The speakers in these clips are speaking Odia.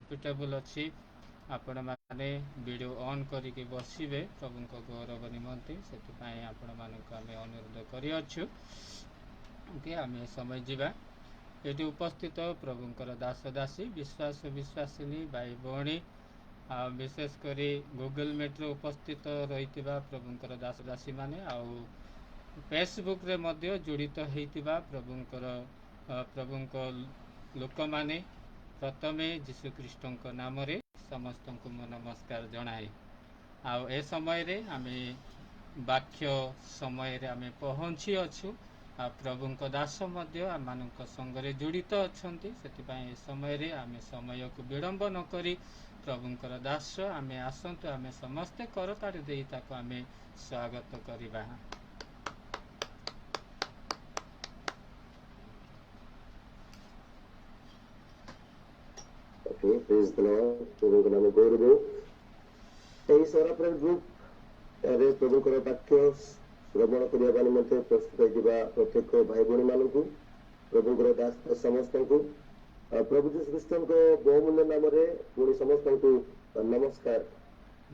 ପ୍ରଫିଟେବୁଲ୍ ଅଛି। ଆପଣମାନେ ଭିଡ଼ିଓ ଅନ୍ କରିକି ବସିବେ ପ୍ରଭୁଙ୍କ ଗୌରବ ନିମନ୍ତେ, ସେଥିପାଇଁ ଆପଣମାନଙ୍କୁ ଆମେ ଅନୁରୋଧ କରିଅଛୁ। ଓକେ, ଆମେ ସମୟ ଯିବା। ଏଠି ଉପସ୍ଥିତ ପ୍ରଭୁଙ୍କର ଦାସ ଦାସୀ, ବିଶ୍ୱାସ ବିଶ୍ୱାସିନୀ, ଭାଇ ଭଉଣୀ, ଆଉ ବିଶେଷ କରି ଗୁଗଲ ମିଟ୍ରେ ଉପସ୍ଥିତ ରହିଥିବା ପ୍ରଭୁଙ୍କର ଦାସ ଦାସୀମାନେ, ଆଉ ଫେସବୁକ୍ରେ ମଧ୍ୟ ଜଡ଼ିତ ହେଇଥିବା ପ୍ରଭୁଙ୍କ ଲୋକମାନେ, ପ୍ରଥମେ ଯୀଶୁଖ୍ରୀଷ୍ଟଙ୍କ ନାମରେ ସମସ୍ତଙ୍କୁ ମୁଁ ନମସ୍କାର ଜଣାଏ। ଆଉ ଏ ସମୟରେ ଆମେ ବାକ୍ୟ ସମୟରେ ଆମେ ପହଞ୍ଚି ଅଛୁ, ଆଉ ପ୍ରଭୁଙ୍କ ଦାସ ମଧ୍ୟ ଆମମାନଙ୍କ ସଙ୍ଗରେ ଜଡ଼ିତ ଅଛନ୍ତି। ସେଥିପାଇଁ ଏ ସମୟରେ ଆମେ ସମୟକୁ ବିଳମ୍ବ ନ କରି ପ୍ରଭୁଙ୍କର ଦାସ ଆମେ ଆସନ୍ତୁ, ଆମେ ସମସ୍ତେ କରତାଳି ଦେଇ ତାକୁ ଆମେ ସ୍ୱାଗତ କରିବା। Okay, praise the Lord. ପ୍ରଭୁଙ୍କ ନାମ ଗୌରବ। ଏହି ସରାପ୍ରେର ଗ୍ରୁପ ରେ ପ୍ରଭୁଙ୍କର ବାକ୍ୟ ଶ୍ରବଣ କରିବା ନିମନ୍ତେ ପ୍ରସ୍ତୁତ ହୋଇଥିବା ପ୍ରତ୍ୟେକ ଭାଇ ଭଉଣୀ ମାନଙ୍କୁ, ପ୍ରଭୁଙ୍କର ଦାସ ସମସ୍ତଙ୍କୁ ପ୍ରଭୁ ଯୀଶୁ ଖ୍ରୀଷ୍ଟଙ୍କ ବହୁମୂଲ୍ୟ ନାମରେ ପୁଣି ସମସ୍ତଙ୍କୁ ନମସ୍କାର।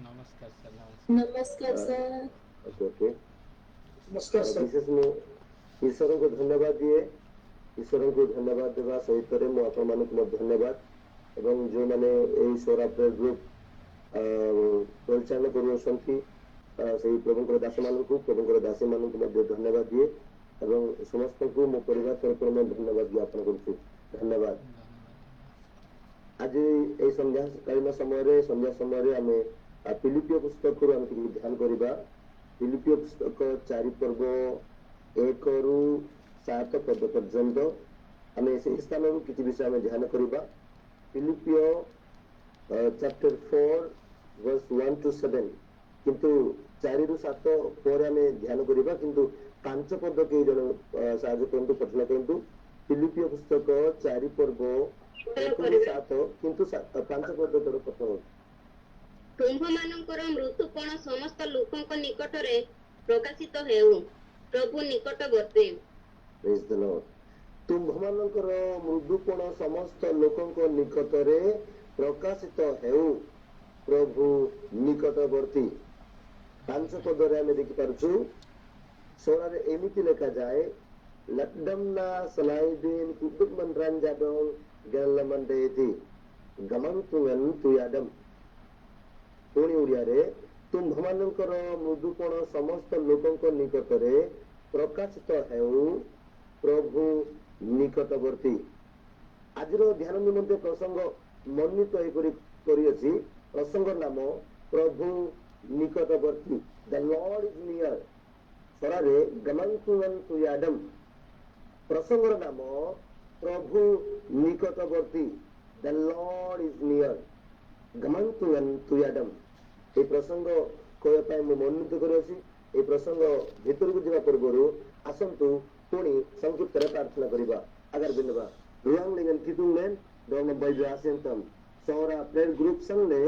ନମସ୍କାର ସାର୍। ନମସ୍କାର ସାର୍। Okay okay. ନମସ୍କାର ସାର୍। ବିଶେଷ ମୁଁ ଈଶ୍ୱରଙ୍କୁ ଧନ୍ୟବାଦ ଦିଏ। ଈଶ୍ୱରଙ୍କୁ ଧନ୍ୟବାଦ ଦେବା ସହିତରେ ମୁଁ ଆପଣମାନଙ୍କୁ ମଧ୍ୟ ଧନ୍ୟବାଦ, ଏବଂ ଯେଉଁମାନେ ଏହି ସୌରାପ୍ରେର ଗ୍ରୁପ ପରିଚାଳନା କରୁଅଛନ୍ତି ସେଇ ପ୍ରଭୁଙ୍କର ଦାସମାନଙ୍କୁ, ପ୍ରଭୁଙ୍କର ଦାସୀମାନଙ୍କୁ ମଧ୍ୟ ଧନ୍ୟବାଦ ଦିଏ, ଏବଂ ସମସ୍ତଙ୍କୁ ମୋ ପରିବାର ତରଫରୁ ମୁଁ ଧନ୍ୟବାଦ ଜ୍ଞାପନ କରୁଛି। ଧନ୍ୟବାଦ। ଆଜି ଏଇ ସନ୍ଧ୍ୟାକାଳୀନ ସମୟରେ, ସନ୍ଧ୍ୟା ସମୟରେ ଆମେ ଫିଲିପିଓ ପୁସ୍ତକରୁ ଆମେ ଟିକେ ଧ୍ୟାନ କରିବା। ଫିଲିପିଓ ପୁସ୍ତକ 4 ପର୍ବ 1ରୁ 7 ପଦ ପର୍ଯ୍ୟନ୍ତ ଆମେ ସେହି ସ୍ଥାନରୁ କିଛି ବିଷୟ ଆମେ ଧ୍ୟାନ କରିବା। ଫିଲିପିଓ ଚାପ୍ଟର 4 ଭର୍ସ 1 ଟୁ 7, କିନ୍ତୁ 4ରୁ 7 ପରେ ଆମେ ଧ୍ୟାନ କରିବା, କିନ୍ତୁ 5 ପଦ କେହି ଜଣେ ସାହାଯ୍ୟ କରନ୍ତୁ, ପଠନ କରନ୍ତୁ। ଫିଲିପିଓ ପୁସ୍ତକ 4 ପର୍ବ 1ରୁ 7, କିନ୍ତୁ 5 ପଦ ଜଣେ ପଠନ କରନ୍ତୁ। ତୁମ୍ଭମାନଙ୍କର ମୃତ୍ୟୁପଣ ସମସ୍ତ ଲୋକଙ୍କ ନିକଟରେ ପ୍ରକାଶିତ ହେଉ, ପ୍ରଭୁ ନିକଟବର୍ତ୍ତୀ। Praise the Lord. ତୁମ୍ଭମାନଙ୍କର ମୃଦୁପଣ ସମସ୍ତ ଲୋକଙ୍କ ନିକଟରେ ପ୍ରକାଶିତ ହେଉ, ପ୍ରଭୁ ନିକଟବର୍ତ୍ତୀ। 5 ପଦରେ ଆମେ ଦେଖିପାରୁଛୁ, ସୋରାରେ ଏମିତି ଲେଖାଯାଏ, ଲଡମ୍ନା ସଲାଇଦିନ କୁଦୁମନ ରଞ୍ଜାଡୋଂ ଗେଲମଣ୍ଡେତି ଗମନ୍ତୁଏନ ତୁୟାଡମ। ପୁଣି ଓଡ଼ିଆରେ, ତୁମ୍ଭମାନଙ୍କର ମୃଦୁପଣ ସମସ୍ତ ଲୋକଙ୍କ ନିକଟରେ ପ୍ରକାଶିତ ହେଉ, ପ୍ରଭୁ ନିକଟବର୍ତ୍ତୀ। ଆଜିର ଧ୍ୟାନ ନିମନ୍ତେ ପ୍ରସଙ୍ଗ ମନୋନୀତ ଏହିପରି କରିଅଛି। ପ୍ରସଙ୍ଗ ନାମ ପ୍ରଭୁ ନିକଟବର୍ତ୍ତୀ, ଦ ଲର୍ଡ is ନିୟର। ସରାରେ ଗମନ୍ତୁଏନ ତୁୟାଡମ। ପ୍ରସଙ୍ଗର ନାମ ପ୍ରଭୁ ନିକଟବର୍ତ୍ତୀ, ଦ ଲର୍ଡ is ନିୟର, ଗମନ୍ତୁଏନ ତୁୟାଡମ। ଏହି ପ୍ରସଙ୍ଗ କହିବା ପାଇଁ ମୁଁ ମନୋନୀତ କରିଅଛି। ଏହି ପ୍ରସଙ୍ଗ ଭିତରକୁ ଯିବା ପୂର୍ବରୁ ଆସନ୍ତୁ ପୁଣି ସଂକ୍ଷିପ୍ତରେ ପ୍ରାର୍ଥନା କରିବା। ଆଗାର ବିନବା रुआंग लेंगन कितुंग लेन डोंग नम बैजो आसेन तम सौरा प्रेयर ग्रुप संग ले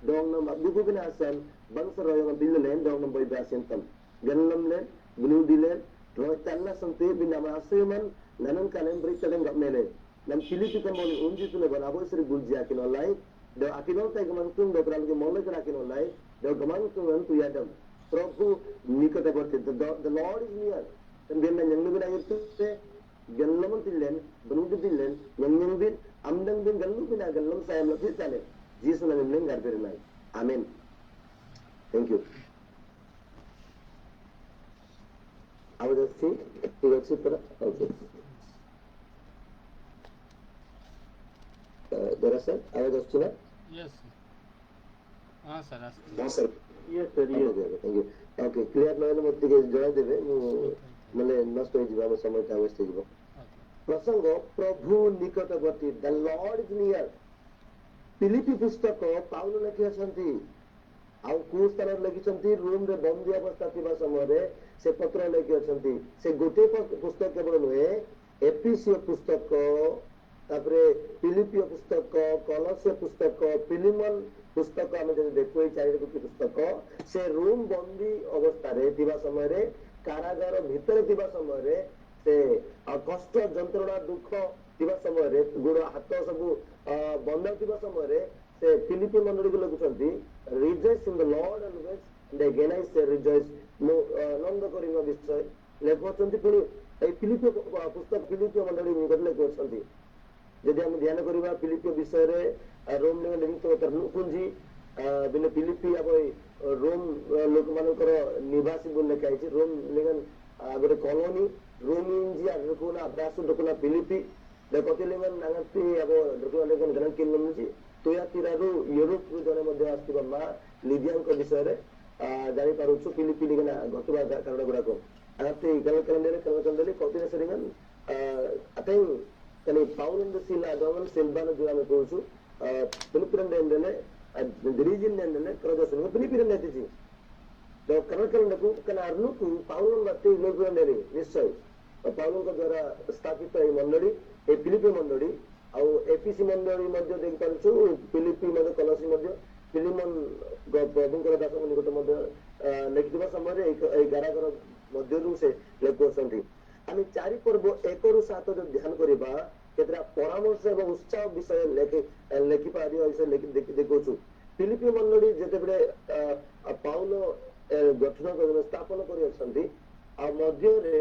डोंग नम अबुगु बिना आसेन बंस रोयंग बिल लेन डोंग नम बैजो आसेन तम गनलम लेन बुनु दिलेन रोय तल्ला संते बिना मा आसेमन ननन कालेन ब्रिक तलेन गप मेले नम चिलिति कमोल उंजि तुले बनाबो श्री गुलजी आकिन लाई डो आकिन ताई गमन तुंग डो क्राल के मोले कर आकिन लाई डो गमन तुंग अन तुयाडम। प्रभु निकटवर्ती, the Lord is near. तम गेन नंगनु बिना युक्ते गल्लमन तिल्लेन बनुद तिल्लेन नंगनु बिन अमदंग बिन गल्लु बिना गल्लम सायम लफि ताले जीसु नाम में घर पर नाई। आमेन। Thank you. आवाज आसছি? ঠিক আছে পুরা? ওকে। দরা স্যার, আওয়াজ আসছে না? Yes. ହଁ ସାର୍, ଆସୁଛି। ହଁ sir. Yes sir, yes. Okay, okay, thank you. Okay, clear ନହେଲେ ମୋତେ ଟିକେ ଜଣାଇ ଦେବେ, ମୁଁ ମାନେ ନଷ୍ଟ ହେଇଯିବ, ଆମ ସମୟଟା ୱେଷ୍ଟ ହେଇଯିବ। ପ୍ରସଙ୍ଗ ପ୍ରଭୁ ନିକଟବର୍ତ୍ତୀ, ଦ ଲର୍ଡ is ନିୟର। ଫିଲିପି ପୁସ୍ତକ ପାଉଲ ଲେଖି ଅଛନ୍ତି। ଆଉ କୋଉ ସ୍ଥାନରେ ଲେଖିଛନ୍ତି? ରୁମରେ ବନ୍ଦୀ ଅବସ୍ଥା ଥିବା ସମୟରେ ସେ ପତ୍ର ଲେଖି ଅଛନ୍ତି। ସେ ଗୋଟିଏ ପୁସ୍ତକ କେବଳ ନୁହେଁ, ଏଫିସୀୟ ପୁସ୍ତକ, ତାପରେ ଫିଲିପିୟ ପୁସ୍ତକ, କଲସୀୟ ପୁସ୍ତକ, ଫିଲିମନ ପୁସ୍ତକ, ଆମେ ଯଦି ଦେଖୁ ଏଇ 4 ଗୋଟି ପୁସ୍ତକ, ସେ ରୁମ ବନ୍ଦୀ ଅବସ୍ଥାରେ ଥିବା ସମୟରେ, କାରାଗାର ଭିତରେ ଥିବା ସମୟରେ ସେ କଷ୍ଟ, ଯନ୍ତ୍ରଣା, ଦୁଃଖ ଥିବା ସମୟରେ, ଗୋଡ ହାତ ସବୁ ବନ୍ଧା ଥିବା ସମୟରେ ସେ ଫିଲିପି ମଣ୍ଡଳୀକୁ ଲେଖୁଛନ୍ତି, "Rejoice in the Lord always, and again I say rejoice." ମୁଁ ଆନନ୍ଦ କରିବା ବିଷୟ ଲେଖୁଅଛନ୍ତି। ପୁଣି ଏଇ ଫିଲିପି ପୁସ୍ତକ ଫିଲିପି ମଣ୍ଡଳୀ ନିକଟରେ ଲେଖୁଅଛନ୍ତି। ଯଦି ଆମେ ଧ୍ୟାନ କରିବା ଫିଲିପି ବିଷୟରେ, ରୋମ ପୁଞ୍ଜି ବିନେ ଫିଲିପି ଆମ ରୋମ ଲୋକମାନଙ୍କର ନିବାସୀ ବୋଲି ଲେଖା ହେଇଛି। ରୋମ ଗୋଟେ କଲୋନୀ ରୋମିଞ୍ଜି ଆବ୍ରାସୁ ଫିଲିପି କତିଲିଙ୍ଗନ ନାଙ୍ଗତି ଆବ କିଲୁଛି। ତୁୟାତିରାରୁ ୟୁରୋପରୁ ଜଣେ ମଧ୍ୟ ଆସିଥିବା ମା ଲିଦିଆଙ୍କ ବିଷୟରେ ଜାଣିପାରୁଛୁ ଫିଲିପି ଘଟିବା କାରଣ ଗୁଡାକ। కానీ పౌలు శీల సిల్బాను ଆମେ କହୁଛୁ ଫିଲିପିରେ ରିଜିନ୍ ଫିଲିପିରେ ନେତିଛି କନକଲଣ୍ଡକୁ ପାଉଲଙ୍କ ନିଶ୍ଚୟ ପାଉଲଙ୍କ ଦ୍ଵାରା ସ୍ଥାପିତ ଏଇ ମଣ୍ଡଳୀ, ଏଇ ଫିଲିପି ମଣ୍ଡଳୀ ଆଉ ଏଫିସି ମଣ୍ଡଳୀ ମଧ୍ୟ ଦେଖିପାରୁଛୁ। ଫିଲିପି ମଧ୍ୟ, କଲସି ମଧ୍ୟ ଫିଲିମନ ପ୍ରଭୁଙ୍କର ଦାସଙ୍କ ନିକଟ ମଧ୍ୟ ଲେଖିଥିବା ସମୟରେ ଏଇ କାରାଗାର ମଧ୍ୟରୁ ସେ ଲେଖୁଅଛନ୍ତି। ଆମେ 4 ପର୍ବ 1ରୁ 7 ଯଦି ଧ୍ୟାନ କରିବା, କେତେଟା ପରାମର୍ଶ ଏବଂ ଉତ୍ସାହ ବିଷୟ ଲେଖି ଲେଖିପାରିବା ବିଷୟ ଦେଖୁଛୁ। ଫିଲିପି ମଣ୍ଡଳୀ ଯେତେବେଳେ ପାଉଲ ଗଠନ ସ୍ଥାପନ କରିଅଛନ୍ତି, ଆଉ ମଧ୍ୟରେ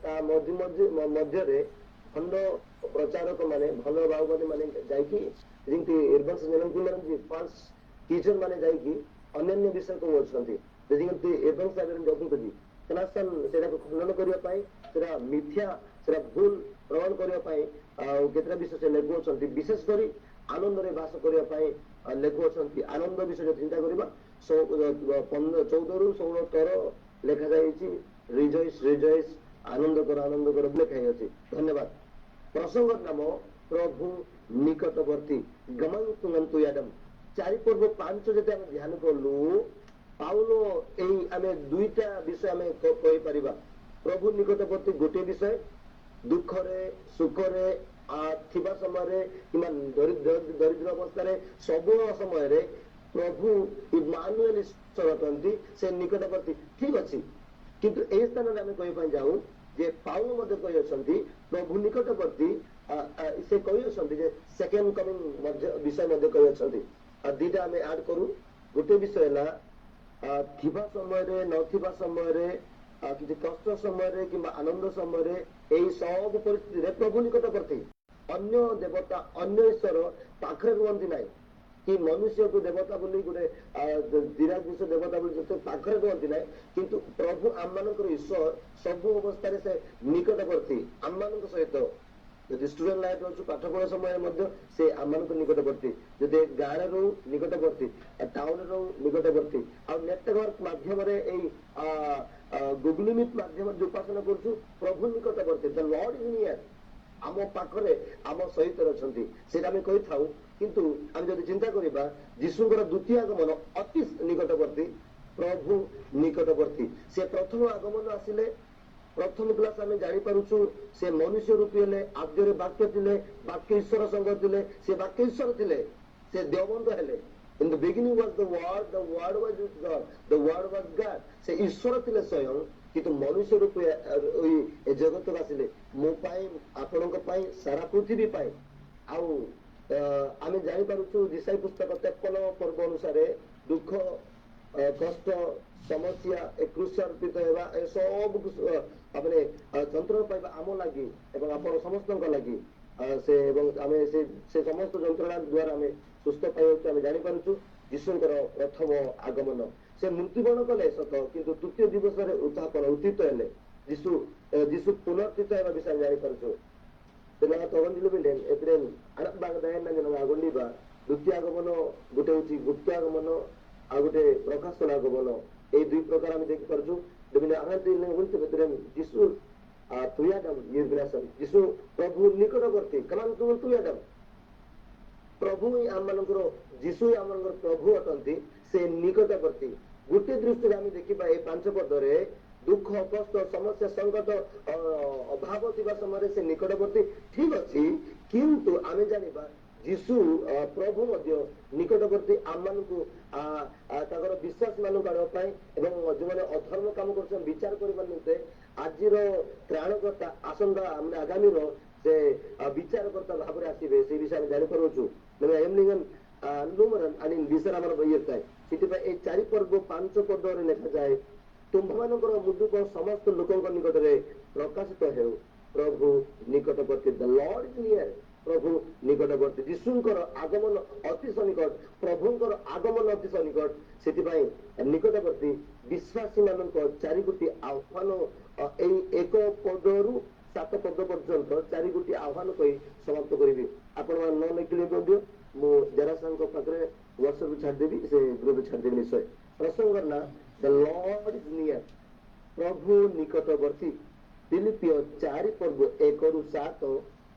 ତା ମଧ୍ୟରେ ଭଣ୍ଡ ପ୍ରଚାରକ ମାନେ, ଭଲ ବାହୁବାଦୀ ମାନେ ଯାଇକି, ଯେମିତି ଫାଲ୍ସ ଟିଚର ମାନେ ଯାଇକି ଅନ୍ୟାନ୍ୟ ବିଷୟ କହୁଅଛନ୍ତି, ଯେମିତି ଏବଂ ସେଟାକୁ ଖଣ୍ଡନ କରିବା ପାଇଁ, ସେଟା ମିଥ୍ୟା, ସେଟା ଭୁଲ ପ୍ରମାଣ କରିବା ପାଇଁ ଆଉ କେତେଟା ବିଷୟ ସେ ଲେଖୁଅଛନ୍ତି। ବିଶେଷ କରି ଆନନ୍ଦରେ ବାସ କରିବା ପାଇଁ ଲେଖୁଅଛନ୍ତି। ଆନନ୍ଦ ବିଷୟ ଚିନ୍ତା କରିବା, 14ରୁ 16 13 ଲେଖାଯାଇଛି, "ରିଜଏସ୍, ରିଜଏସ୍, ଆନନ୍ଦ କର, ଆନନ୍ଦ କର" ଲେଖା ହେଇଅଛି। ଧନ୍ୟବାଦ। ପ୍ରସଙ୍ଗ ନାମ ପ୍ରଭୁ ନିକଟବର୍ତ୍ତୀ, ଗମନ୍ତୁ ୟାଡମ। 4 ପର୍ବ 5 ଯଦି ଆମେ ଧ୍ୟାନ କଲୁ, ପାଉଲ ଏଇ ଆମେ ଦୁଇଟା ବିଷୟ ଆମେ କହିପାରିବା। ପ୍ରଭୁ ନିକଟବର୍ତ୍ତୀ ଗୋଟିଏ ବିଷୟ, ଦୁଃଖରେ ସୁଖରେ ଥିବା ସମୟରେ କିମ୍ବା ଦରିଦ୍ର ଅବସ୍ଥାରେ, ସବୁ ସମୟରେ ପ୍ରଭୁ ଇମାନୁଏଲ ଈଶ୍ୱର ଅଟନ୍ତି, ସେ ନିକଟବର୍ତ୍ତୀ। ଠିକ ଅଛି, କିନ୍ତୁ ଏହି ସ୍ଥାନରେ ଆମେ କହିବା ପାଇଁ ଯାଉ ଯେ ପାଉଲ ମଧ୍ୟ କହିଅଛନ୍ତି ପ୍ରଭୁ ନିକଟବର୍ତ୍ତୀ। ସେ କହିଅଛନ୍ତି ଯେ ସେକେଣ୍ଡ କମିଂ ମଧ୍ୟ ବିଷୟ ମଧ୍ୟ କହିଅଛନ୍ତି। ଆଉ ଦିଟା ଆମେ ଆଡ କରୁ। ଗୋଟେ ବିଷୟ ହେଲା, ଥିବା ସମୟରେ, ନଥିବା ସମୟରେ, କିଛି କଷ୍ଟ ସମୟରେ କିମ୍ବା ଆନନ୍ଦ ସମୟରେ, ଏଇ ସବୁ ପରିସ୍ଥିତିରେ ପ୍ରଭୁ ନିକଟବର୍ତ୍ତୀ। ଅନ୍ୟ ଦେବତା, ଅନ୍ୟ ଈଶ୍ୱର ପାଖରେ ରୁହନ୍ତି ନାହିଁ କି ମନୁଷ୍ୟକୁ ଦେବତା ବୋଲି, ଗୋଟେ ଦିରା ଜିନିଷ ଦେବତା ବୋଲି ଯେତେ ପାଖରେ ରୁହନ୍ତି ନାହିଁ। କିନ୍ତୁ ପ୍ରଭୁ ଆମମାନଙ୍କର ଈଶ୍ୱର ସବୁ ଅବସ୍ଥାରେ ସେ ନିକଟବର୍ତ୍ତୀ ଆମମାନଙ୍କ ସହିତ। ଯଦି ଷ୍ଟୁଡେଣ୍ଟ ଲାଇଫ ଅଛୁ, ପାଠ ପଢା ସମୟରେ ମଧ୍ୟ ସେ ଆମମାନଙ୍କ ନିକଟବର୍ତ୍ତୀ। ଯଦି ଗାଁରେ ରହୁ, ନିକଟବର୍ତ୍ତୀ। ଟାଉନରେ ରହୁ, ନିକଟବର୍ତ୍ତୀ। ଆଉ ନେଟୱାର୍କ ମାଧ୍ୟମରେ, ଏଇ ଗୁଗଲ ମିଟ୍ ମାଧ୍ୟମରେ ଯୋଉ ଉପାସନା କରୁଛୁ, ପ୍ରଭୁ ନିକଟବର୍ତ୍ତୀ। The Lord is near. ଆମ ପାଖରେ, ଆମ ସହିତ ଅଛନ୍ତି, ସେଇଟା ଆମେ କହିଥାଉ। କିନ୍ତୁ ଆମେ ଯଦି ଚିନ୍ତା କରିବା, ଯୀଶୁଙ୍କର ଦ୍ୱିତୀୟ ଆଗମନ ଅତି ନିକଟବର୍ତ୍ତୀ। ପ୍ରଭୁ ନିକଟବର୍ତ୍ତୀ। ସେ ପ୍ରଥମ ଆଗମନ ଆସିଲେ, ପ୍ରଥମ କ୍ଲାସ ଆମେ ଜାଣିପାରୁଛୁ, ସେ ମନୁଷ୍ୟ ରୂପୀ ହେଲେ। ଆଦ୍ୟରେ ବାକ୍ୟ ଥିଲେ, ବାକ୍ୟ ଈଶ୍ୱର ସଙ୍ଗ ଥିଲେ, ସେ ବାକ୍ୟ ଈଶ୍ୱର ଥିଲେ, ସେ ଦେବନ୍ତ ହେଲେ। In the beginning was the Word, the Word was with God, the Word was God. ସେ ଈଶ୍ୱର ଥିଲେ ସ୍ୱୟଂ, କିନ୍ତୁ ମନୁଷ୍ୟ ରୂପେ ଏ ଜଗତକୁ ଆସିଲେ ମୋ ପାଇଁ, ଆପଣଙ୍କ ପାଇଁ, ସାରା ପୃଥିବୀ ପାଇଁ। ଆଉ ଆମେ ଜାଣିପାରୁଛୁ ଯିଶାଇୟ ପୁସ୍ତକ 53 ପର୍ବ ଅନୁସାରେ ଦୁଃଖ, କଷ୍ଟ, ସମସ୍ୟା, ଏ କ୍ରୁଶ ଅର୍ପିତ ହେବା, ଏ ସବୁ ମାନେ ଯନ୍ତ୍ରଣା ପାଇବା ଆମ ଲାଗି ଏବଂ ଆପଣ ସମସ୍ତଙ୍କ ଲାଗି ସେ ଏବଂ ଆମେ ସେ ସମସ୍ତ ଯନ୍ତ୍ରଣା ଦ୍ଵାରା ଆମେ ସୁସ୍ଥ ପାଇଯାଉଛୁ। ଆମେ ଜାଣିପାରୁଛୁ ଯୀଶୁଙ୍କର ପ୍ରଥମ ଆଗମନ, ସେ ମୃତ୍ୟୁବରଣ କଲେ ସତ, କିନ୍ତୁ ତୃତୀୟ ଦିବସରେ ଉତ୍ଥାପନ, ଉତ୍ଥିତ ହେଲେ ଯୀଶୁ। ଯୀଶୁ ପୁନରୁତ୍ଥିତ ହେବା ବିଷୟ ଆମେ ଜାଣିପାରୁଛୁ। ଦ୍ୱିତୀୟ ଆଗମନ ଗୋଟେ ହଉଛି ଗୁପ୍ତ ଆଗମନ, ଆଉ ଗୋଟେ ପ୍ରକାଶନ ଆଗମନ। ଏଇ ଦୁଇ ପ୍ରକାର ଆମେ ଦେଖିପାରୁଛୁ। ଯୀଶୁ ଯୀଶୁ ପ୍ରଭୁ ନିକଟବର୍ତ୍ତୀ। ତୁୟାଡମ ପ୍ରଭୁ ହିଁ ଆମମାନଙ୍କର, ଯୀଶୁ ହିଁ ଆମମାନଙ୍କର ପ୍ରଭୁ ଅଟନ୍ତି, ସେ ନିକଟବର୍ତ୍ତୀ। ଗୋଟେ ଦୃଷ୍ଟିରେ ଆମେ ଦେଖିବା, ଏଇ ପାଞ୍ଚ ପଦରେ ଦୁଃଖ, କଷ୍ଟ, ସମସ୍ୟା, ସଙ୍କଟ, ଅଭାବ ଥିବା ସମୟରେ ସେ ନିକଟବର୍ତ୍ତୀ, ଠିକ ଅଛି। କିନ୍ତୁ ଆମେ ଜାଣିବା ଯୀଶୁ ପ୍ରଭୁ ମଧ୍ୟ ନିକଟବର୍ତ୍ତୀ ଆମମାନଙ୍କୁ, ତାଙ୍କର ବିଶ୍ୱାସ ମାନଙ୍କୁ ଆଣିବା ପାଇଁ ଏବଂ ଯେଉଁମାନେ ଅଧର୍ମ କାମ କରୁଛନ୍ତି ବିଚାର କରିବା ନିମନ୍ତେ। ଆଜିର ତ୍ରାଣକର୍ତ୍ତା, ଆସନ୍ତା ମାନେ ଆଗାମୀର ସେ ବିଚାରକର୍ତ୍ତା ଭାବରେ ଆସିବେ, ସେଇ ବିଷୟ ଆମେ ଜାଣିପାରୁଛୁ। ଥାଏ। ସେଥିପାଇଁ ଏଇ 4 ପର୍ବ 5 ପଦରେ ଲେଖାଯାଏ, ତୁମ୍ଭମାନଙ୍କର ମୃଦୁପଣ ସମସ୍ତ ଲୋକଙ୍କ ନିକଟରେ ପ୍ରକାଶିତ ହେଉ, ପ୍ରଭୁ ନିକଟବର୍ତ୍ତୀ। The Lord is near. ପ୍ରଭୁ ନିକଟବର୍ତ୍ତୀ। ଯୀଶୁଙ୍କର ଆଗମନ ଅତି ସନ୍ନିକଟ, ପ୍ରଭୁଙ୍କର ଆଗମନ ଅତି ସନ୍ନିକଟ। ସେଥିପାଇଁ ନିକଟବର୍ତ୍ତୀ। ବିଶ୍ୱାସୀ ମାନଙ୍କ ଚାରି ଗୋଟି ଆହ୍ୱାନ, ଏଇ 1 ପଦରୁ 7 ପଦ ପର୍ଯ୍ୟନ୍ତ ଚାରି ଗୋଟି ଆହ୍ୱାନ କହି ସମାପ୍ତ କରିବି। ଆପଣମାନେ ନ ଲେଖିଲେ ମଧ୍ୟ ମୁଁ ଜରାସାଙ୍କ ପାଖରେ ହ୍ୱାଟ୍ସଆପ ଛାଡ଼ିଦେବି, ସେ ଗ୍ରୁପ ଛାଡ଼ିଦେବି ନିଶ୍ଚୟ। ପ୍ରସଙ୍ଗର ନାଁ The Lord is near, ପ୍ରଭୁ ନିକଟବର୍ତ୍ତୀ। ଫିଲିପିଓ 4 ପର୍ବ 1ରୁ 7,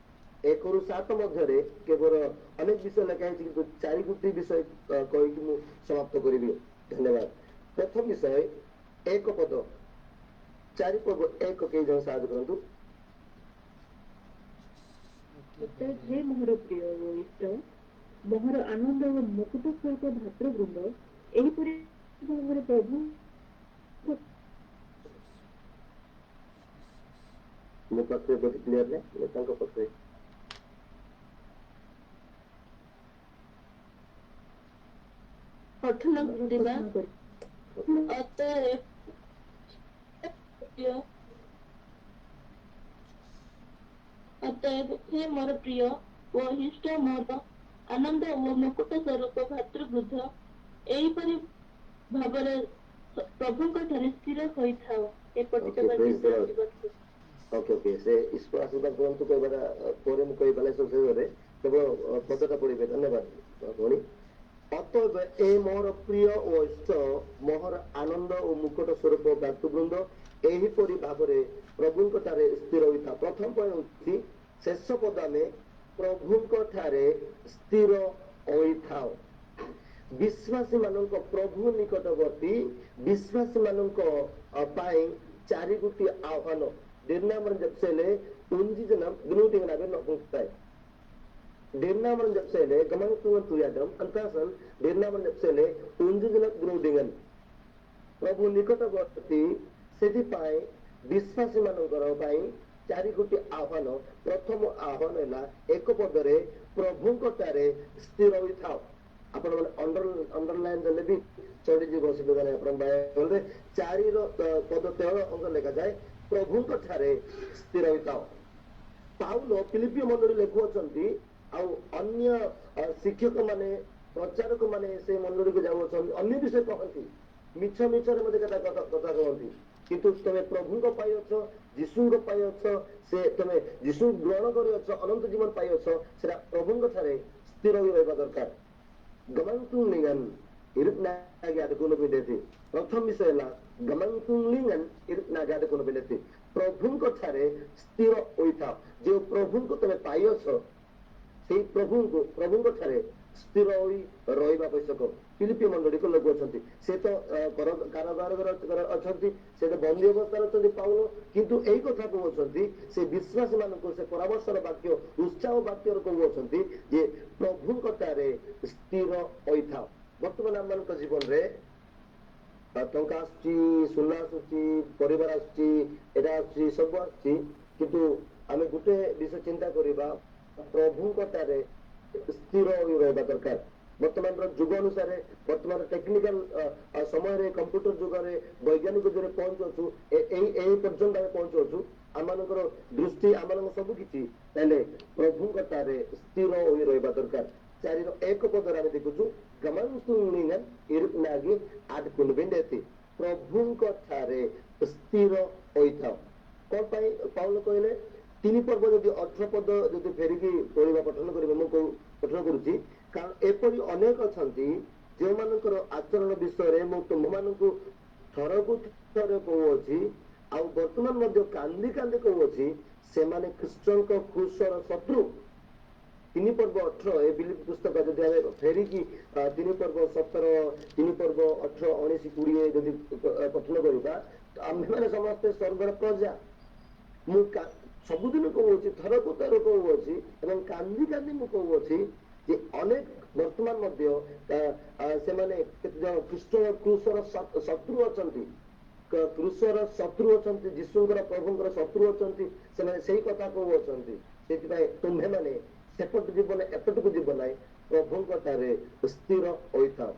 1ରୁ 7 ମଧ୍ୟରେ କେବଳ ଅନେକ ବିଷୟ ଲେଖା ହେଇଛି, କିନ୍ତୁ ଚାରି ଗୋଟି ବିଷୟ କହିକି ମୁଁ ସମାପ୍ତ କରିବି। ଧନ୍ୟବାଦ। ପ୍ରଥମ ବିଷୟ 1 ପଦ, 4 ପର୍ବ 1। କେହି ଜଣ ସାହାଯ୍ୟ କରନ୍ତୁ। ଅତଏବ ହେ ମୋହର ପ୍ରିୟ ଓ ଇଷ୍ଟ, ମୋହର ଆନନ୍ଦ ଓ ମୁକୁଟ ସ୍ୱରୂପ ଭ୍ରାତୃବୃନ୍ଦ, ଏହିପରି ଭାବରେ ପ୍ରଭୁ ମୋ ପାଖରେ ବୋଧେ କ୍ଲିୟର ନାହିଁ, ତାଙ୍କ ପାଖରେ। ପଠନ କରିବା। ଅତଏବ ଅତଏବ ହେ ମୋର ପ୍ରିୟ ଓ ଇଷ୍ଟ, ମୋର ଆନନ୍ଦ ଓ ମୁକୁଟ ସ୍ୱରୂପ ଭ୍ରାତୃବୃନ୍ଦ, ଏହିପରି ଭାବରେ ପ୍ରଭୁଙ୍କ ଠାରେ ସ୍ଥିର ହୋଇଥାଅ। ଏ ପଠିତ। ଓକେ ଓକେ ସେ ଈଶ୍ୱର ଆଶୀର୍ବାଦ କରନ୍ତୁ କହିବାଟା ପରେ ମୁଁ କହିପାରିଲେ ଶେଷରେ କେବଳ ପଦଟା ପଢିବେ। ଧନ୍ୟବାଦ ଭଉଣୀ। ଅତଏବ ଏ ମୋର ପ୍ରିୟ ଓ ଇଷ୍ଟ, ମୋହର ଆନନ୍ଦ ଓ ମୁକୁଟ ସ୍ୱରୂପ ଭ୍ରାତୃବୃନ୍ଦ, ଏହିପରି ଭାବରେ ପ୍ରଭୁଙ୍କ ଠାରେ ସ୍ଥିର ହୋଇଥାଅ। ପ୍ରଥମ ପଏଣ୍ଟ ହଉଛି ଶେଷ ପଦ, ଆମେ ପ୍ରଭୁଙ୍କ ଠାରେ ସ୍ଥିର ହୋଇଥାଉ। ବିଶ୍ୱାସୀ ମାନଙ୍କ, ପ୍ରଭୁ ନିକଟବର୍ତ୍ତୀ, ବିଶ୍ୱାସୀ ମାନଙ୍କ ପାଇଁ ଚାରି ଗୋଟି ଆହ୍ୱାନ। Dirnaman japsele unji janam gnuting nabe nokungtai. Dirnaman japsele gamang tungan tuyadam antasan dirnaman japsele unji janam gnudingan. ପ୍ରଭୁ ନିକଟବର୍ତ୍ତୀ, ସେଥିପାଇଁ ବିଶ୍ୱାସୀ ମାନଙ୍କର ପାଇଁ ଚାରି ଗୋଟି ଆହ୍ୱାନ। ପ୍ରଥମ ଆହ୍ୱାନ ହେଲା 1 ପଦରେ, ପ୍ରଭୁଙ୍କ ଠାରେ ସ୍ଥିର ହୋଇଥାଅ। ଆପଣ ମାନେ ଅଣ୍ଡରଲାଇନ ଦେଲେ ବି ଚଢିଯିବ, ଅସୁବିଧା ନାହିଁ। ଆପଣଙ୍କ ବାଇବଲରେ 4ର ପଦ 13 ଅଙ୍କ ଲେଖାଯାଏ, ପ୍ରଭୁଙ୍କ ଠାରେ ସ୍ଥିର ହୋଇଥାଅ। ପାଉଲ ଫିଲିପିଓ ମଣ୍ଡଳୀ ଲେଖୁଅଛନ୍ତି ଆଉ ଅନ୍ୟ ଶିକ୍ଷକ ମାନେ, ପ୍ରଚାରକ ମାନେ ସେ ମଣ୍ଡଳୀକୁ ଯାଉଅଛନ୍ତି, ଅନ୍ୟ ବିଷୟ କହନ୍ତି, ମିଛ ମିଛରେ ମଧ୍ୟ କଥା କଥା କହନ୍ତି। କିନ୍ତୁ ତମେ ପ୍ରଭୁଙ୍କ ପାଇଅଛ, ଯୀଶୁଙ୍କ ପାଇଅଛ, ସେ ତମେ ଯୀଶୁ ଗ୍ରହଣ କରିଅଛ, ଅନନ୍ତ ଜୀବନ ପାଇଅଛ, ସେଟା ପ୍ରଭୁଙ୍କ ଠାରେ ସ୍ଥିର ହୋଇ ରହିବା ଦରକାର। Gamangtunglingan hidup nagi ada kuno bindeti. ପ୍ରଥମ ବିଷୟ ହେଲା gamangtunglingan hidup nagi ada kuno bindeti. ପ୍ରଭୁଙ୍କ ଠାରେ ସ୍ଥିର ହୋଇଥାଅ। ଯେଉଁ ପ୍ରଭୁଙ୍କୁ ତମେ ପାଇଅଛ, ସେଇ ପ୍ରଭୁଙ୍କୁ, ପ୍ରଭୁଙ୍କ ଠାରେ ସ୍ଥିର ହୋଇ ରହିବା ଆବଶ୍ୟକ। ଫିଲିପି ମଣ୍ଡଳୀକୁ ଲୋକ ଅଛନ୍ତି, ସେ ତ କାରାଗାର ଅଛନ୍ତି, ସେ ତ ବନ୍ଦୀ ଅବସ୍ଥାରେ ଅଛନ୍ତି ପାଉଲ, କିନ୍ତୁ ଏଇ କଥା କହୁଅଛନ୍ତି ସେ ବିଶ୍ୱାସୀ ମାନଙ୍କୁ, ସେ ପରାମର୍ଶର ବାକ୍ୟ, ଉତ୍ସାହ ବାକ୍ୟର କହୁଅଛନ୍ତି ଯେ ପ୍ରଭୁଙ୍କ ଠାରେ ସ୍ଥିର ହୋଇଥାଅ। ବର୍ତ୍ତମାନ ଆମମାନଙ୍କ ଜୀବନରେ ଟଙ୍କା ଆସୁଛି, ସୁନା ଆସୁଛି, ପରିବାର ଆସୁଛି, ଏଇଟା ଆସୁଛି, ସବୁ ଆସୁଛି, କିନ୍ତୁ ଆମେ ଗୋଟେ ବିଷୟ ଚିନ୍ତା କରିବା, ପ୍ରଭୁଙ୍କ ଠାରେ ସ୍ଥିର ହୋଇ ରହିବା ଦରକାର। ବର୍ତ୍ତମାନର ଯୁଗ ଅନୁସାରେ, ବର୍ତ୍ତମାନ ଟେକ୍ନିକାଲ ସମୟରେ, କମ୍ପ୍ୟୁଟର ଯୁଗରେ, ବୈଜ୍ଞାନିକ ଯୁଗରେ ପହଞ୍ଚୁଅଛୁ, ଏଇ ଏଇ ପର୍ଯ୍ୟନ୍ତ ଆମେ ପହଞ୍ଚୁଅଛୁ, ଆମମାନଙ୍କର ଦୃଷ୍ଟି, ଆମମାନଙ୍କ ସବୁ କିଛି, ତାହେଲେ ପ୍ରଭୁଙ୍କ ଠାରେ ସ୍ଥିର ହୋଇ ରହିବା ଦରକାର। 4ର 1 ପଦରେ ଆମେ ଦେଖୁଛୁ, ଗମନ୍ତୁନିଙ୍ଗନ ଆଡକୁନବିଣ୍ଡେତି, ପ୍ରଭୁଙ୍କ ଠାରେ ସ୍ଥିର ହୋଇଥାଅ। କଣ ପାଇଁ ପାଉଲ କହିଲେ? 3 ପର୍ବ ଯଦି 18 ପଦ ଯଦି ଫେରିକି ପଢିବା, ପଠନ କରିବା, ମୁଁ ପଠନ କରୁଛି। କାରଣ ଏପରି ଅନେକ ଅଛନ୍ତି, ଯେଉଁମାନଙ୍କର ଆଚରଣ ବିଷୟରେ ମୁଁ ତୁମମାନଙ୍କୁ ଥରକୁ ଥର କହୁଅଛି, ଆଉ ବର୍ତ୍ତମାନ ମଧ୍ୟ କାନ୍ଦି କାନ୍ଦି କହୁଅଛି, ସେମାନେ ଖ୍ରୀଷ୍ଟଙ୍କ କ୍ରୁଶର ଶତ୍ରୁ। 3 ପର୍ବ 18, ଏ ଫିଲିପି ପୁସ୍ତକ ଯଦି ଆମେ ଫେରିକି 3 ପର୍ବ 17, 3 ପର୍ବ 18, 19, 20 ଯଦି ପଠନ କରିବା, ଆମ୍ଭେମାନେ ସମସ୍ତେ ସ୍ୱର୍ଗର ପ୍ରଜା। ମୁଁ ସବୁଦିନ କହୁଅଛି, ଥରକୁ ଥର କହୁଅଛି ଏବଂ କାନ୍ଦି କାନ୍ଦି ମୁଁ କହୁଅଛି ଯେ ଅନେକ ବର୍ତ୍ତମାନ ମଧ୍ୟ ସେମାନେ କେତେ ଜଣ ଖ୍ରୀଷ୍ଟ କ୍ରୁଶର ଶତ୍ରୁ ଅଛନ୍ତି, କ୍ରୁଶର ଶତ୍ରୁ ଅଛନ୍ତି, ଯୀଶୁଙ୍କର ପ୍ରଭୁଙ୍କର ଶତ୍ରୁ ଅଛନ୍ତି। ସେମାନେ ସେଇ କଥା କହୁଅଛନ୍ତି। ସେଥିପାଇଁ ତୁମ୍ଭେମାନେ ସେପଟୁ ଯିବ ନାହିଁ, ଏପଟକୁ ଯିବ ନାହିଁ, ପ୍ରଭୁଙ୍କ ଠାରେ ସ୍ଥିର ହୋଇଥାଅ।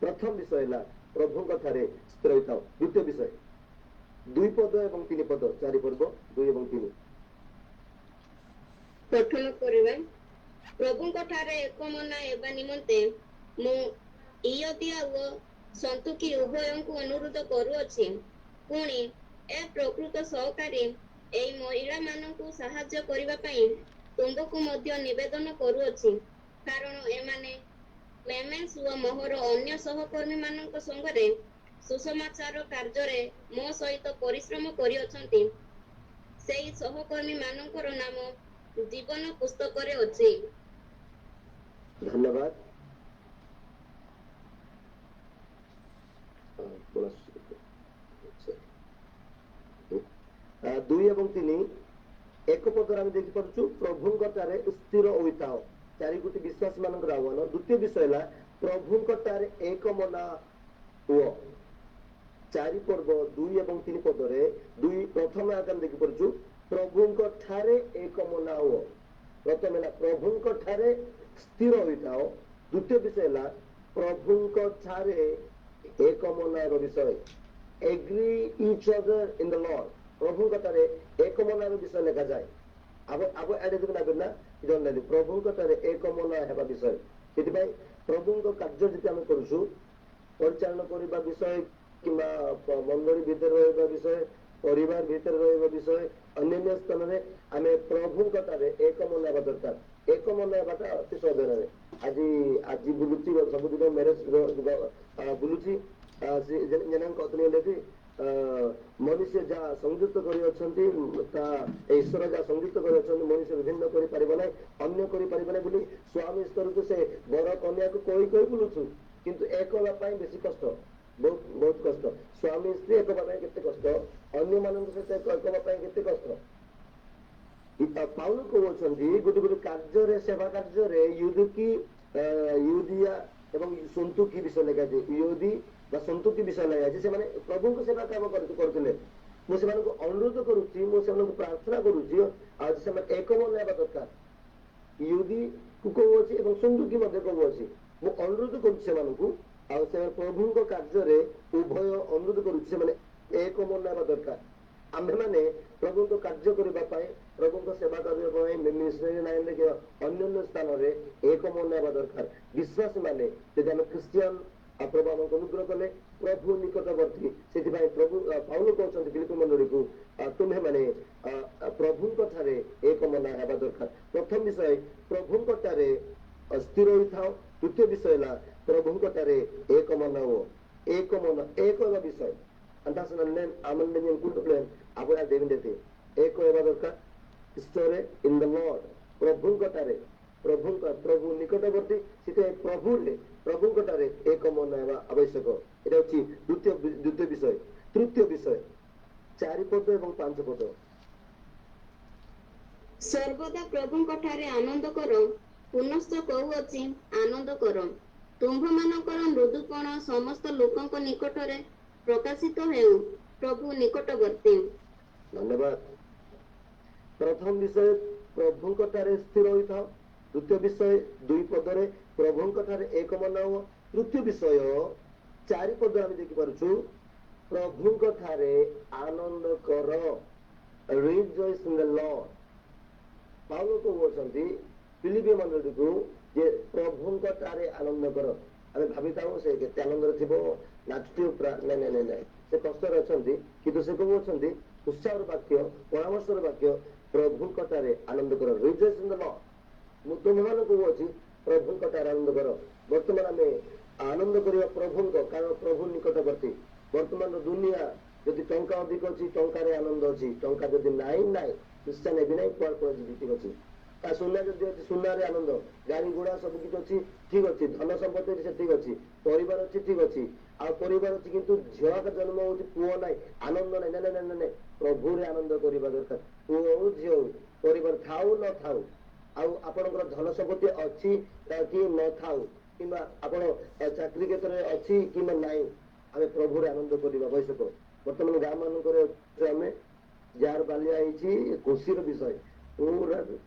ପ୍ରଥମ ବିଷୟ ହେଲା ପ୍ରଭୁଙ୍କ ଠାରେ ସ୍ଥିର ହୋଇଥାଅ। ଦ୍ୱିତୀୟ ବିଷୟ 2 ପଦ ଏବଂ 3 ପଦ, 4 ପର୍ବ 2 ଏବଂ 3। ପଠନ କରିବା। ପ୍ରଭୁଙ୍କ ଠାରେ ଏକ ମନା ହେବା ନିମନ୍ତେ ମୁଁ ଇୟୋଦିଆ ଓ ସନ୍ତୁକି ଉଭୟଙ୍କୁ ଅନୁରୋଧ କରୁଅଛି। ପୁଣି ଏ ପ୍ରକୃତ ସହକାରୀ ଏହି ମହିଳାମାନଙ୍କୁ ସାହାଯ୍ୟ କରିବା ପାଇଁ ତୁମ୍ଭକୁ ମଧ୍ୟ ନିବେଦନ କରୁଅଛି, କାରଣ ଏମାନେ କ୍ଲେମେନ୍ସ ଓ ମୋହର ଅନ୍ୟ ସହକର୍ମୀମାନଙ୍କ ସଙ୍ଗରେ ସୁସମାଚାର କାର୍ଯ୍ୟରେ ମୋ ସହିତ ପରିଶ୍ରମ କରିଅଛନ୍ତି। ସେହି ସହକର୍ମୀମାନଙ୍କର ନାମ ଜୀବନ ପୁସ୍ତକରେ ଅଛି। ଧନ୍ୟବାଦ। 2 ଏବଂ 3 ଏକ ପଦରେ ଆମେ ଦେଖିପାରୁଛୁ ପ୍ରଭୁଙ୍କ ଠାରେ ସ୍ଥିର ହୋଇଥାଅ। 4 ଗୋଟି ବିଶ୍ୱାସ ମାନଙ୍କର ଆହ୍ୱାନ। ଦ୍ୱିତୀୟ ବିଷୟ ହେଲା ପ୍ରଭୁଙ୍କ ଠାରେ ଏକ ମନା ହୁଅ। 4 ପର୍ବ 2 ଏବଂ 3 ପଦରେ 2 ପ୍ରଥମେ ଆଗ ଆମେ ଦେଖିପାରୁଛୁ ପ୍ରଭୁଙ୍କ ଠାରେ ଏକ ମନା ହୁଅ। ପ୍ରଥମେ ହେଲା ପ୍ରଭୁଙ୍କ ଠାରେ ସ୍ଥିର ହୋଇଥାଅ। ଦ୍ୱିତୀୟ ବିଷୟ ହେଲା ପ୍ରଭୁଙ୍କ ଠାରେ ଏକ ମନାର ବିଷୟ। Agree each other in the Lord. ପ୍ରଭୁଙ୍କ ଠାରେ ଏକ ମନାର ବିଷୟ ଲେଖାଯାଏ। ଆବ ଆଡେ ଦେବେ ନା ଜାଣିନାହାନ୍ତି ପ୍ରଭୁଙ୍କ ଠାରେ ଏକ ମନା ହେବା ବିଷୟ। ସେଥିପାଇଁ ପ୍ରଭୁଙ୍କ କାର୍ଯ୍ୟ ଯଦି ଆମେ କରୁଛୁ, ପରିଚାଳନା କରିବା ବିଷୟ କିମ୍ବା ମଣ୍ଡଳୀ ଭିତରେ ରହିବା ବିଷୟ, ପରିବାର ଭିତରେ ରହିବା ବିଷୟ, ଅନ୍ୟାନ୍ୟ ସ୍ଥାନରେ ଆମେ ପ୍ରଭୁଙ୍କ ଠାରେ ଏକ ମନ ହେବା ଦରକାର। ଏକ ମନ ହେବାଟା ଅତି ସହଜ ନୁହେଁ। ଆଜି ଆଜି ବୁଲୁଛି, ସବୁଦିନ ମ୍ୟାରେଜ ବୁଲୁଛି, ମନୁଷ୍ୟ ଯାହା ସଂଯୁକ୍ତ କରିଅଛନ୍ତି ତା ଈଶ୍ୱର ଯାହା ସଂଯୁକ୍ତ କରିଅଛନ୍ତି ମନୁଷ୍ୟ ବିଭିନ୍ନ କରିପାରିବ ନାହିଁ, ଅନ୍ୟ କରିପାରିବ ନାହିଁ ବୋଲି ସ୍ୱାମୀ ସ୍ତରକୁ ସେ ବର କନ୍ୟାକୁ କହି କହି ବୁଲୁଛୁ। କିନ୍ତୁ ଏକ ହେବା ପାଇଁ ବେଶୀ କଷ୍ଟ, ବହୁତ ବହୁତ କଷ୍ଟ। ସ୍ୱାମୀ ସ୍ତ୍ରୀ ଏକ ହେବା ପାଇଁ କେତେ କଷ୍ଟ, ଅନ୍ୟମାନଙ୍କ ସହିତ ଏକ ହେବା ପାଇଁ କେତେ କଷ୍ଟ। ପାଉଲ କହୁଅଛନ୍ତି ଗୋଟେ ଗୋଟେ କାର୍ଯ୍ୟରେ, ସେବା କାର୍ଯ୍ୟରେ ୟୁଦିଆ ଏବଂ ସନ୍ତୁକି ବିଷୟ ଲେଖାଯାଇଛି, ୟୁଦି ବା ସନ୍ତୁକି ବିଷୟ ଲେଖାଯାଇଛି। ସେମାନେ ପ୍ରଭୁଙ୍କ ସେବା କାମ କରୁଥିଲେ। ମୁଁ ସେମାନଙ୍କୁ ଅନୁରୋଧ କରୁଛି, ମୁଁ ସେମାନଙ୍କୁ ପ୍ରାର୍ଥନା କରୁଛି, ଆଉ ସେମାନେ ଏକ ମନ ହେବା ଦରକାର। ୟୁଦିକୁ କହୁଅଛି ଏବଂ ସନ୍ତୁକି ମଧ୍ୟ କହୁଅଛି। ମୁଁ ଅନୁରୋଧ କରୁଛି ସେମାନଙ୍କୁ, ଆଉ ସେମାନେ ପ୍ରଭୁଙ୍କ କାର୍ଯ୍ୟରେ ଉଭୟ ଅନୁରୋଧ କରୁଛି, ସେମାନେ ଏକ ମନ ହେବା ଦରକାର। ଆମ୍ଭେମାନେ ପ୍ରଭୁଙ୍କ କାର୍ଯ୍ୟ କରିବା ପାଇଁ, ପ୍ରଭୁଙ୍କ ସେବା କରିବା ପାଇଁ ମିଶନାରୀ ଲାଇନରେ କିମ୍ବା ଅନ୍ୟାନ୍ୟ ସ୍ଥାନରେ ଏକ ମନ ହେବା ଦରକାର। ବିଶ୍ୱାସୀ ମାନେ ଯଦି ଆମେ ଖ୍ରୀଷ୍ଟିଆନ, ପ୍ରଭୁ ଆମକୁ ଅନୁଗ୍ରହ କଲେ ପ୍ରଭୁ ନିକଟବର୍ତ୍ତୀ। ସେଥିପାଇଁ ପ୍ରଭୁ ପାଉଲ କହୁଛନ୍ତି ଫିଲିପି ମଣ୍ଡଳୀକୁ, ତୁମ୍ଭେମାନେ ପ୍ରଭୁଙ୍କ ଠାରେ ଏକ ମନ ହେବା ଦରକାର। ପ୍ରଥମ ବିଷୟ ପ୍ରଭୁଙ୍କ ଠାରେ ସ୍ଥିର ହୋଇଥାଅ। ଦ୍ୱିତୀୟ ବିଷୟ ହେଲା ପ୍ରଭୁଙ୍କ ଠାରେ ଏକ ମନ ହୁଅ। ଏକ ମନ, ଏକ ହେବା ବିଷୟ। ଏକ ହେବା ଦରକାର ଈଶ୍ୱରେ ଇନ୍ the Lord, ପ୍ରଭୁଙ୍କ ଠାରେ, ପ୍ରଭୁଙ୍କ ପ୍ରଭୁ ନିକଟବର୍ତ୍ତୀ। ସେଥିପାଇଁ ପ୍ରଭୁରେ ପ୍ରଭୁଙ୍କ ଠାରେ ଏକ ମନ ହେବା ଆବଶ୍ୟକ। ଏଇଟା ହଉଛି ଦ୍ୱିତୀୟ ବିଷୟ। ତୃତୀୟ ବିଷୟ 4 ପଦ ଏବଂ 5 ପଦ। ସର୍ବଦା ପ୍ରଭୁଙ୍କ ଠାରେ ଆନନ୍ଦ କର, ପୁନଶ୍ଚ କହୁଅଛି ଆନନ୍ଦ କର। ତୁମ୍ଭମାନଙ୍କର ମୃଦୁପଣ ସମସ୍ତ ଲୋକଙ୍କ ନିକଟରେ ପ୍ରକାଶିତ ହେଉ, ପ୍ରଭୁ ନିକଟବର୍ତ୍ତୀ। ଧନ୍ୟବାଦ। ପ୍ରଥମ ବିଷୟ ପ୍ରଭୁଙ୍କ ଠାରେ ସ୍ଥିର ହୋଇଥାଅ। ଦ୍ୱିତୀୟ ବିଷୟ 2 ପଦରେ ପ୍ରଭୁଙ୍କ ଠାରେ ଏକ ମନ ହୁଅ। ତୃତୀୟ ବିଷୟ 4 ପଦରେ ଆମେ ଦେଖିପାରୁଛୁ ପ୍ରଭୁଙ୍କ ଠାରେ ଆନନ୍ଦ କର। Rejoice in the Lord. Paul କହୁଅଛନ୍ତି ଫିଲିପି ମଣ୍ଡଳୀକୁ ଯେ ପ୍ରଭୁଙ୍କ ଠାରେ ଆନନ୍ଦ କର। ଆମେ ଭାବିଥାଉ ସେ କେତେ ଆନନ୍ଦରେ ଥିବ, ନାଚୁଥିବ ପୁରା। ନାଇଁ ନାଇଁ ନାଇଁ ନାଇଁ, ସେ କଷ୍ଟରେ ଅଛନ୍ତି, କିନ୍ତୁ ସେ କହୁଅଛନ୍ତି ଉତ୍ସାହର ବାକ୍ୟ, ପରାମର୍ଶର ବାକ୍ୟ, ପ୍ରଭୁଙ୍କ ଠାରେ ଆନନ୍ଦ କର। Rejoice in the Lord. ମୁଁ ତୁମମାନଙ୍କୁ କହୁଅଛି ପ୍ରଭୁଙ୍କ ଠାରେ ଆନନ୍ଦ କର। ବର୍ତ୍ତମାନ ଆମେ ଆନନ୍ଦ କରିବା ପ୍ରଭୁଙ୍କ, କାରଣ ପ୍ରଭୁ ନିକଟବର୍ତ୍ତୀ। ବର୍ତ୍ତମାନର ଦୁନିଆ ଯଦି ଟଙ୍କା ଅଧିକ ଅଛି, ଟଙ୍କାରେ ଆନନ୍ଦ ଅଛି। ଟଙ୍କା ଯଦି ନାହିଁ, ନାହିଁ, ନିଶ୍ଚୟ ନେବି ନାହିଁ, କୁଆଡ଼େ କୁଆଡ଼େ ଯିବି, ଠିକ ଅଛି। ତା ସୁନା ଯଦି ଅଛି, ସୁନାରେ ଆନନ୍ଦ, ଗାଡି ଘୋଡ଼ା ସବୁ କିଛି ଅଛି, ଠିକ ଅଛି। ଧନ ସମ୍ପତ୍ତି ଅଛି, ସେ ଠିକ ଅଛି। ପରିବାର ଅଛି, ଠିକ ଅଛି। ଆଉ ପରିବାର ଅଛି କିନ୍ତୁ ଝିଅ ଜନ୍ମ ହଉଛି, ପୁଅ ନାହିଁ, ଆନନ୍ଦ ନାହିଁ। ନାଇଁ ନାଇଁ ନାଇଁ ନାଇଁ, ପ୍ରଭୁରେ ଆନନ୍ଦ କରିବା ଦରକାର। ପୁଅ ହଉ ଝିଅ ହଉ, ପରିବାର ଥାଉ ନଥାଉ, ଆଉ ଆପଣଙ୍କର ଧନ ସମ୍ପତ୍ତି ଅଛି କି ନଥାଉ, କିମ୍ବା ଆପଣ ଚାକିରି କ୍ଷେତ୍ରରେ ଅଛି କିମ୍ବା ନାହିଁ, ଆମେ ପ୍ରଭୁରେ ଆନନ୍ଦ କରିବା ଆବଶ୍ୟକ। ବର୍ତ୍ତମାନ ଗାଁ ମାନଙ୍କରେ ଆମେ ଯାହାର ବାଲିଆ ହେଇଛି, ଖୁସିର ବିଷୟ, ପୁରା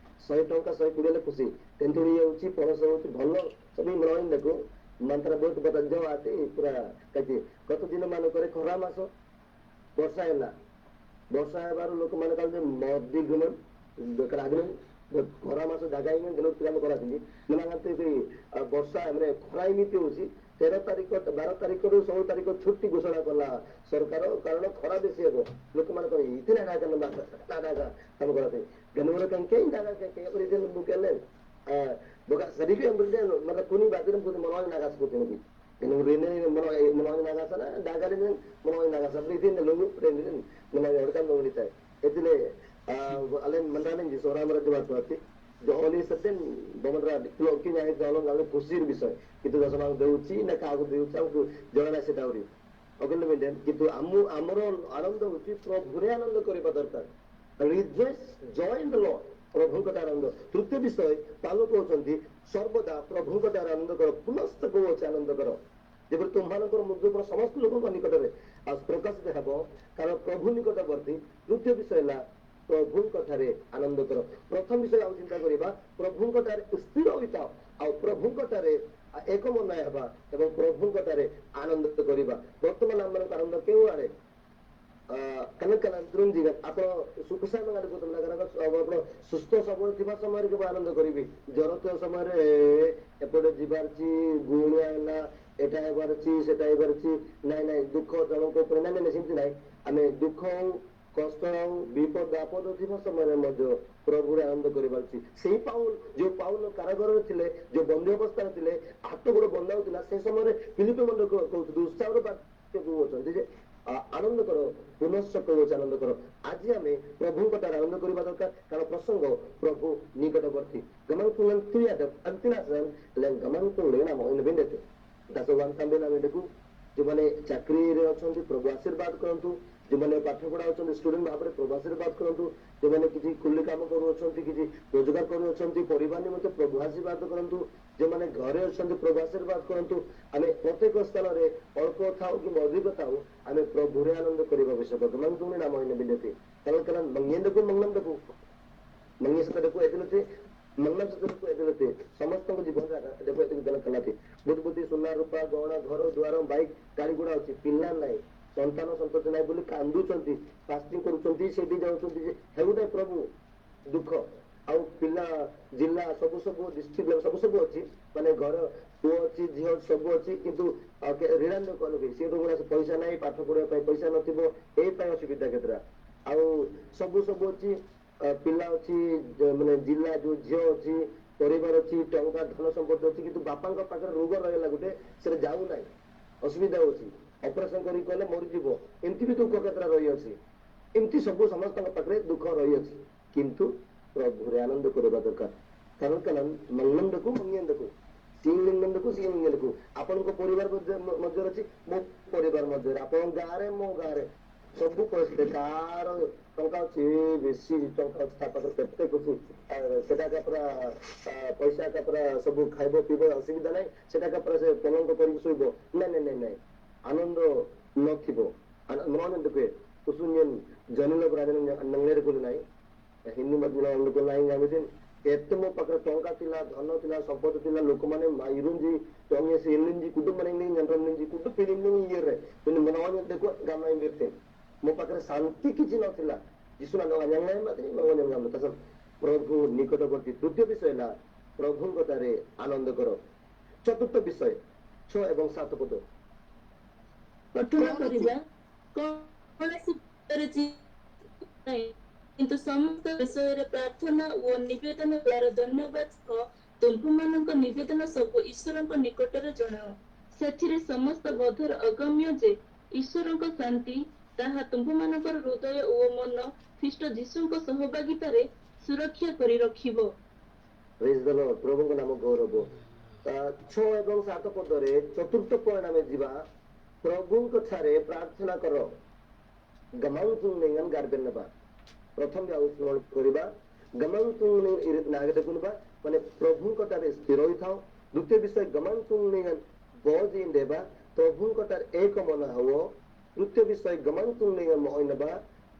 100 ଟଙ୍କା, 120 ହେଲେ ଖୁସି। ତେନ୍ତୁଳି ହେଉଛି, ପଣସ ହେଉଛି, ଭଲ ସବୁ ଦେଖୁ ମନ୍ତ୍ର ବହୁତ ଆସି ପୁରା। ଗତ ଦିନ ମାନଙ୍କରେ ଖରା ମାସ, ବର୍ଷା ହେଲା। ବର୍ଷା ହେବାରୁ ଲୋକମାନେ କହିଲେ ନଦୀ ଖରା ମାସ ଜାଗା କରାଛନ୍ତି। ବର୍ଷା ମାନେ ଖରା ଏମିତି ହଉଛି, 13 ତାରିଖ, 12 ତାରିଖରୁ 16 ତାରିଖ ଛୁଟି ଘୋଷଣା କଲା ସରକାର, କାରଣ ଖରା ବେଶୀ ହେବ। ଲୋକମାନେ କହିଲେ କାମ କରନ୍ତି। Kuning batin pun menolong nagas putih lagi. Ini menolong nagas ନା ଡାଗାରେ menolong nagas breathing lungu breathing menolong orang mengonita. ଏଥିରେ ଆଲେ ମଣ୍ଡାନେ ସୋରାମର ଯୋଉ ଜହଲି ସତେନ ବମନରା କି ନାହିଁ ଜଳ ଖୁସିର ବିଷୟ। କିନ୍ତୁ ଦଶ ଭାଗ ଦେଉଛି ନା କାହାକୁ ଦେଉଛି, ଆମକୁ ଜଣା ନାହିଁ ସେଟା ଆହୁରି ଅଗଲେ। କିନ୍ତୁ ଆମ ଆମର ଆନନ୍ଦ ହଉଛି ପ୍ରଭୁରେ ଆନନ୍ଦ କରିବା ଦରକାର। Rejoice, joy in the Lord. ପ୍ରଭୁଙ୍କ ଠାରେ ଆନନ୍ଦ। ତୃତୀୟ ବିଷୟ ପାଉଲ କହୁଛନ୍ତି, ସର୍ବଦା ପ୍ରଭୁଙ୍କ ଠାରେ ଆନନ୍ଦ କର। ପୁନଶ୍ଚ କହୁଅଛି, ଆନନ୍ଦ କର। ଯେପରି ତୁମମାନଙ୍କର ମୃଦୁପଣ ସମସ୍ତ ଲୋକଙ୍କ ନିକଟରେ ଆଉ ପ୍ରକାଶିତ ହେବ, କାରଣ ପ୍ରଭୁ ନିକଟବର୍ତ୍ତୀ। ତୃତୀୟ ବିଷୟ ହେଲା ପ୍ରଭୁଙ୍କ ଠାରେ ଆନନ୍ଦ କର। ପ୍ରଥମ ବିଷୟ ଆଉ ଚିନ୍ତା କରିବା, ପ୍ରଭୁଙ୍କ ଠାରେ ସ୍ଥିର ହୋଇଥାଅ, ଆଉ ପ୍ରଭୁଙ୍କ ଠାରେ ଏକ ମନ ହେବା ଏବଂ ପ୍ରଭୁଙ୍କ ଠାରେ ଆନନ୍ଦ କରିବା। ବର୍ତ୍ତମାନ ଆମମାନଙ୍କ ଆନନ୍ଦ କେଉଁ ଆଡେ? ଆପଣ ଆପଣ ସୁସ୍ଥ ସବଳ ଥିବା ସମୟରେ କେବେ ଆନନ୍ଦ କରିବି। ଜର ଥିବା ସମୟରେ ଏପଟେ ଯିବାର ଅଛି, ଗୁଣିଆ ହେଲା, ଏଟା ହେବାର ଅଛି, ସେଟା ହେବାର ଅଛି। ନାଇଁ ନାଇଁ, ଦୁଃଖ ଜଣଙ୍କ ଉପରେ ନାଇଁ ନାଇଁ, ସେମିତି ନାଇଁ। ଆମେ ଦୁଃଖ ହଉ, କଷ୍ଟ ହଉ, ବିପଦ ଆପଦ ଥିବା ସମୟରେ ମଧ୍ୟ ପ୍ରଭୁରେ ଆନନ୍ଦ କରିପାରୁଛି। ସେଇ ପାଉଲ, ଯୋଉ ପାଉଲ କାରାଗାରରେ ଥିଲେ, ଯୋଉ ବନ୍ଦୀ ଅବସ୍ଥାରେ ଥିଲେ, ହାତ ଗୋଡ ବନ୍ଧା ହଉଥିଲା, ସେ ସମୟରେ ଫିଲିପି ମଣ୍ଡ କହୁଛନ୍ତି, ଉତ୍ସାହର ବାକ୍ୟ କହୁଅଛନ୍ତି ଯେ ଆନନ୍ଦ କର। ପୁନଶ୍ଚ କହୁଅଛି, ଆନନ୍ଦ କର। ଆଜି ଆମେ ପ୍ରଭୁଙ୍କ ଠାରେ ଆନନ୍ଦ କରିବା ଦରକାର, କାରଣ ପ୍ରସଙ୍ଗ ପ୍ରଭୁ ନିକଟବର୍ତ୍ତୀ। ଗମାନ ଯେଉଁମାନେ ଚାକିରିରେ ଅଛନ୍ତି, ପ୍ରଭୁ ଆଶୀର୍ବାଦ କରନ୍ତୁ। ଯେଉଁମାନେ ପାଠ ପଢା ଅଛନ୍ତି ଷ୍ଟୁଡେଣ୍ଟ ଭାବରେ, ପ୍ରଭୁ ଆଶୀର୍ବାଦ କରନ୍ତୁ। ଯେଉଁମାନେ କିଛି କୁଲି କାମ କରୁଅଛନ୍ତି, କିଛି ରୋଜଗାର କରୁଅଛନ୍ତି ପରିବାର ନିମନ୍ତେ, ପ୍ରଭୁ ଆଶୀର୍ବାଦ କରନ୍ତୁ। ଯେଉଁମାନେ ଘରେ ଅଛନ୍ତି, ପ୍ରଭୁ ଆଶୀର୍ବାଦ କରନ୍ତୁ। ଆମେ ପ୍ରତ୍ୟେକ ସ୍ଥାନରେ ଅଳ୍ପ ଥାଉ କିମ୍ବା ଅଧିକ ଥାଉ, ଆମେ ପ୍ରଭୁରେ ଆନନ୍ଦ କରିବା ଆବଶ୍ୟକ। ନାମ ବିନତି କାରଣ ମଙ୍ଗେନ୍ଦକୁ ମଙ୍ଗନକୁ ମଙ୍ଗେଶ୍ୱରକୁ ଏଥିରେ ମଙ୍ଗଳସୂତ୍ରକୁ ଏଥିରେ ସମସ୍ତଙ୍କ ଜୀବନରେ ଦେଖ ଏତିକି ଦିନ କଲାତି ବୁଦ୍ଧି ବୁଦ୍ଧି ସୁନା ରୂପା ଗହଣା, ଘର ଦ୍ୱାର, ବାଇକ୍, ଗାଡି ଘୋଡା ଅଛି, ପିଲା ନାହିଁ, ସନ୍ତାନ ସନ୍ତତି ନାହିଁ ବୋଲି କାନ୍ଦୁଛନ୍ତି, ଫାଷ୍ଟିଂ କରୁଛନ୍ତି, ସେଠି ଯାଉଛନ୍ତି ଯେ ହେଉନାହିଁ ପ୍ରଭୁ ଦୁଃଖ। ଆଉ ପିଲା ଜିଲ୍ଲା ସବୁ ସବୁ ଡିଷ୍ଟ୍ରିକ୍ଟ ସବୁ ସବୁ ଅଛି, ମାନେ ଘର ପୁଅ ଅଛି, ଝିଅ ସବୁ ଅଛି, କିନ୍ତୁ ରିଣାନ୍ଦ କଲୁ ସିଏ ପଇସା ନାହିଁ, ପାଠ ପଢିବା ପାଇଁ ପଇସା ନଥିବ, ଏଇ ପାଇଁ ଅସୁବିଧା କେତେଟା। ଆଉ ସବୁ ସବୁ ଅଛି, ପିଲା ଅଛି, ମାନେ ଜିଲ୍ଲା ଯୋଉ ଝିଅ ଅଛି, ପରିବାର ଅଛି, ଟଙ୍କା ଧନ ସମ୍ପତ୍ତି ଅଛି, କିନ୍ତୁ ବାପାଙ୍କ ପାଖରେ ରୋଗ ରହିଲା ଗୋଟେ, ସେଟା ଯାଉନାହିଁ, ଅସୁବିଧା ହଉଛି, ଅପରେସନ କରିକି କହିଲେ ମରିଯିବ, ଏମିତି ବି ଦୁଃଖ କେତେଟା ରହିଅଛି। ଏମିତି ସବୁ ସମସ୍ତଙ୍କ ପାଖରେ ଦୁଃଖ ରହିଅଛି, କିନ୍ତୁ ପ୍ରଭୁରେ ଆନନ୍ଦ କରିବା ଦରକାର। କାରଣ କାରଣ ମଙ୍ଗନକୁ ମଙ୍ଗେନ୍ଦକୁ ସିଂଲିଙ୍ଗକୁ ସିଂଲିଙ୍ଗକୁ ଆପଣଙ୍କ ପରିବାର ମଧ୍ୟରେ ଅଛି, ମୋ ପରିବାର ମଧ୍ୟରେ, ଆପଣଙ୍କ ଗାଁରେ, ମୋ ଗାଁରେ, ସବୁ ପରିସ୍ଥିତି। କାହାର ଟଙ୍କା ଅଛି, ବେଶୀ ଟଙ୍କା ଅଛି ତା ପାଖରେ, କେତେ ଖୁସି। ସେଟା ଏକା ପୁରା ପଇସା ଏକା ପୁରା ସବୁ ଖାଇବ ପିଇବ, ଅସୁବିଧା ନାହିଁ। ସେଟା ଏକା ପୁରା ସେ ପଲଙ୍କ କରିକି ଶୋଇବ। ନାଇଁ ନାଇଁ ନାଇଁ ନାଇଁ, ଆନନ୍ଦ ନଥିବ। ମନେ ଜନିଲ ନାହିଁ ହିନ୍ଦୁ ଲୋକ ନାହିଁ। ଜାଣିଛନ୍ତି ଏତେ ମୋ ପାଖରେ ଟଙ୍କା ଥିଲା, ଧନ ଥିଲା, ସମ୍ପତ୍ତି ଥିଲା, ଲୋକମାନେ ଇରୁଞ୍ଜି ଇଲିଞ୍ଜି କୁଟୁମ୍ବ କୁଟୁ ଇଏରେ ମୋ ପାଖରେ ଶାନ୍ତି କିଛି ନଥିଲା। ଯୀଶୁ ପ୍ରଭୁ ନିକଟବର୍ତ୍ତୀ। ତୃତୀୟ ବିଷୟ ହେଲା ପ୍ରଭୁଙ୍କ ଠାରେ ଆନନ୍ଦ କର। ଚତୁର୍ଥ ବିଷୟ 6 ଏବଂ 7 ପଦ। ପଠନ କରିବା, କୌଣସି କିନ୍ତୁ ସମସ୍ତ ବିଷୟରେ ପ୍ରାର୍ଥନା ଓ ନିବେଦନ ଦ୍ୱାରା ଧନ୍ୟବାଦ ସହ ତୁମ୍ଭମାନଙ୍କ ନିବେଦନ ସବୁ ଈଶ୍ୱରଙ୍କ ନିକଟରେ ଜଣାଅ। ସେଥିରେ ସମସ୍ତ ବୋଧର ଅଗମ୍ୟ ଯେ ଈଶ୍ୱରଙ୍କ ଶାନ୍ତି, ତାହା ତୁମ୍ଭମାନଙ୍କର ହୃଦୟ ଓ ମନ ଖ୍ରୀଷ୍ଟ ଯୀଶୁଙ୍କ ସହଭାଗିତାରେ ସୁରକ୍ଷା କରି ରଖିବ। ପ୍ରଭୁଙ୍କ ନାମ ଗୌରବ। 6 ଏବଂ 7 ପଦରେ ଚତୁର୍ଥ ପଏଣ୍ଟ ଆମେ ଯିବା। ପ୍ରଭୁଙ୍କ ଠାରେ ପ୍ରାର୍ଥନା କର। ନେବା ପ୍ରଥମ ଆଉ ସ୍ମରଣ କରିବା, ମାନେ ପ୍ରଭୁଙ୍କ ଠାରେ ସ୍ଥିର ହୋଇଥାଅ। ଦ୍ୱିତୀୟ ବିଷୟ ଦେବା, ପ୍ରଭୁଙ୍କ ଠାରେ ଏକ ମନ ହୁଅ। ତୃତୀୟ ବିଷୟ ନେବା,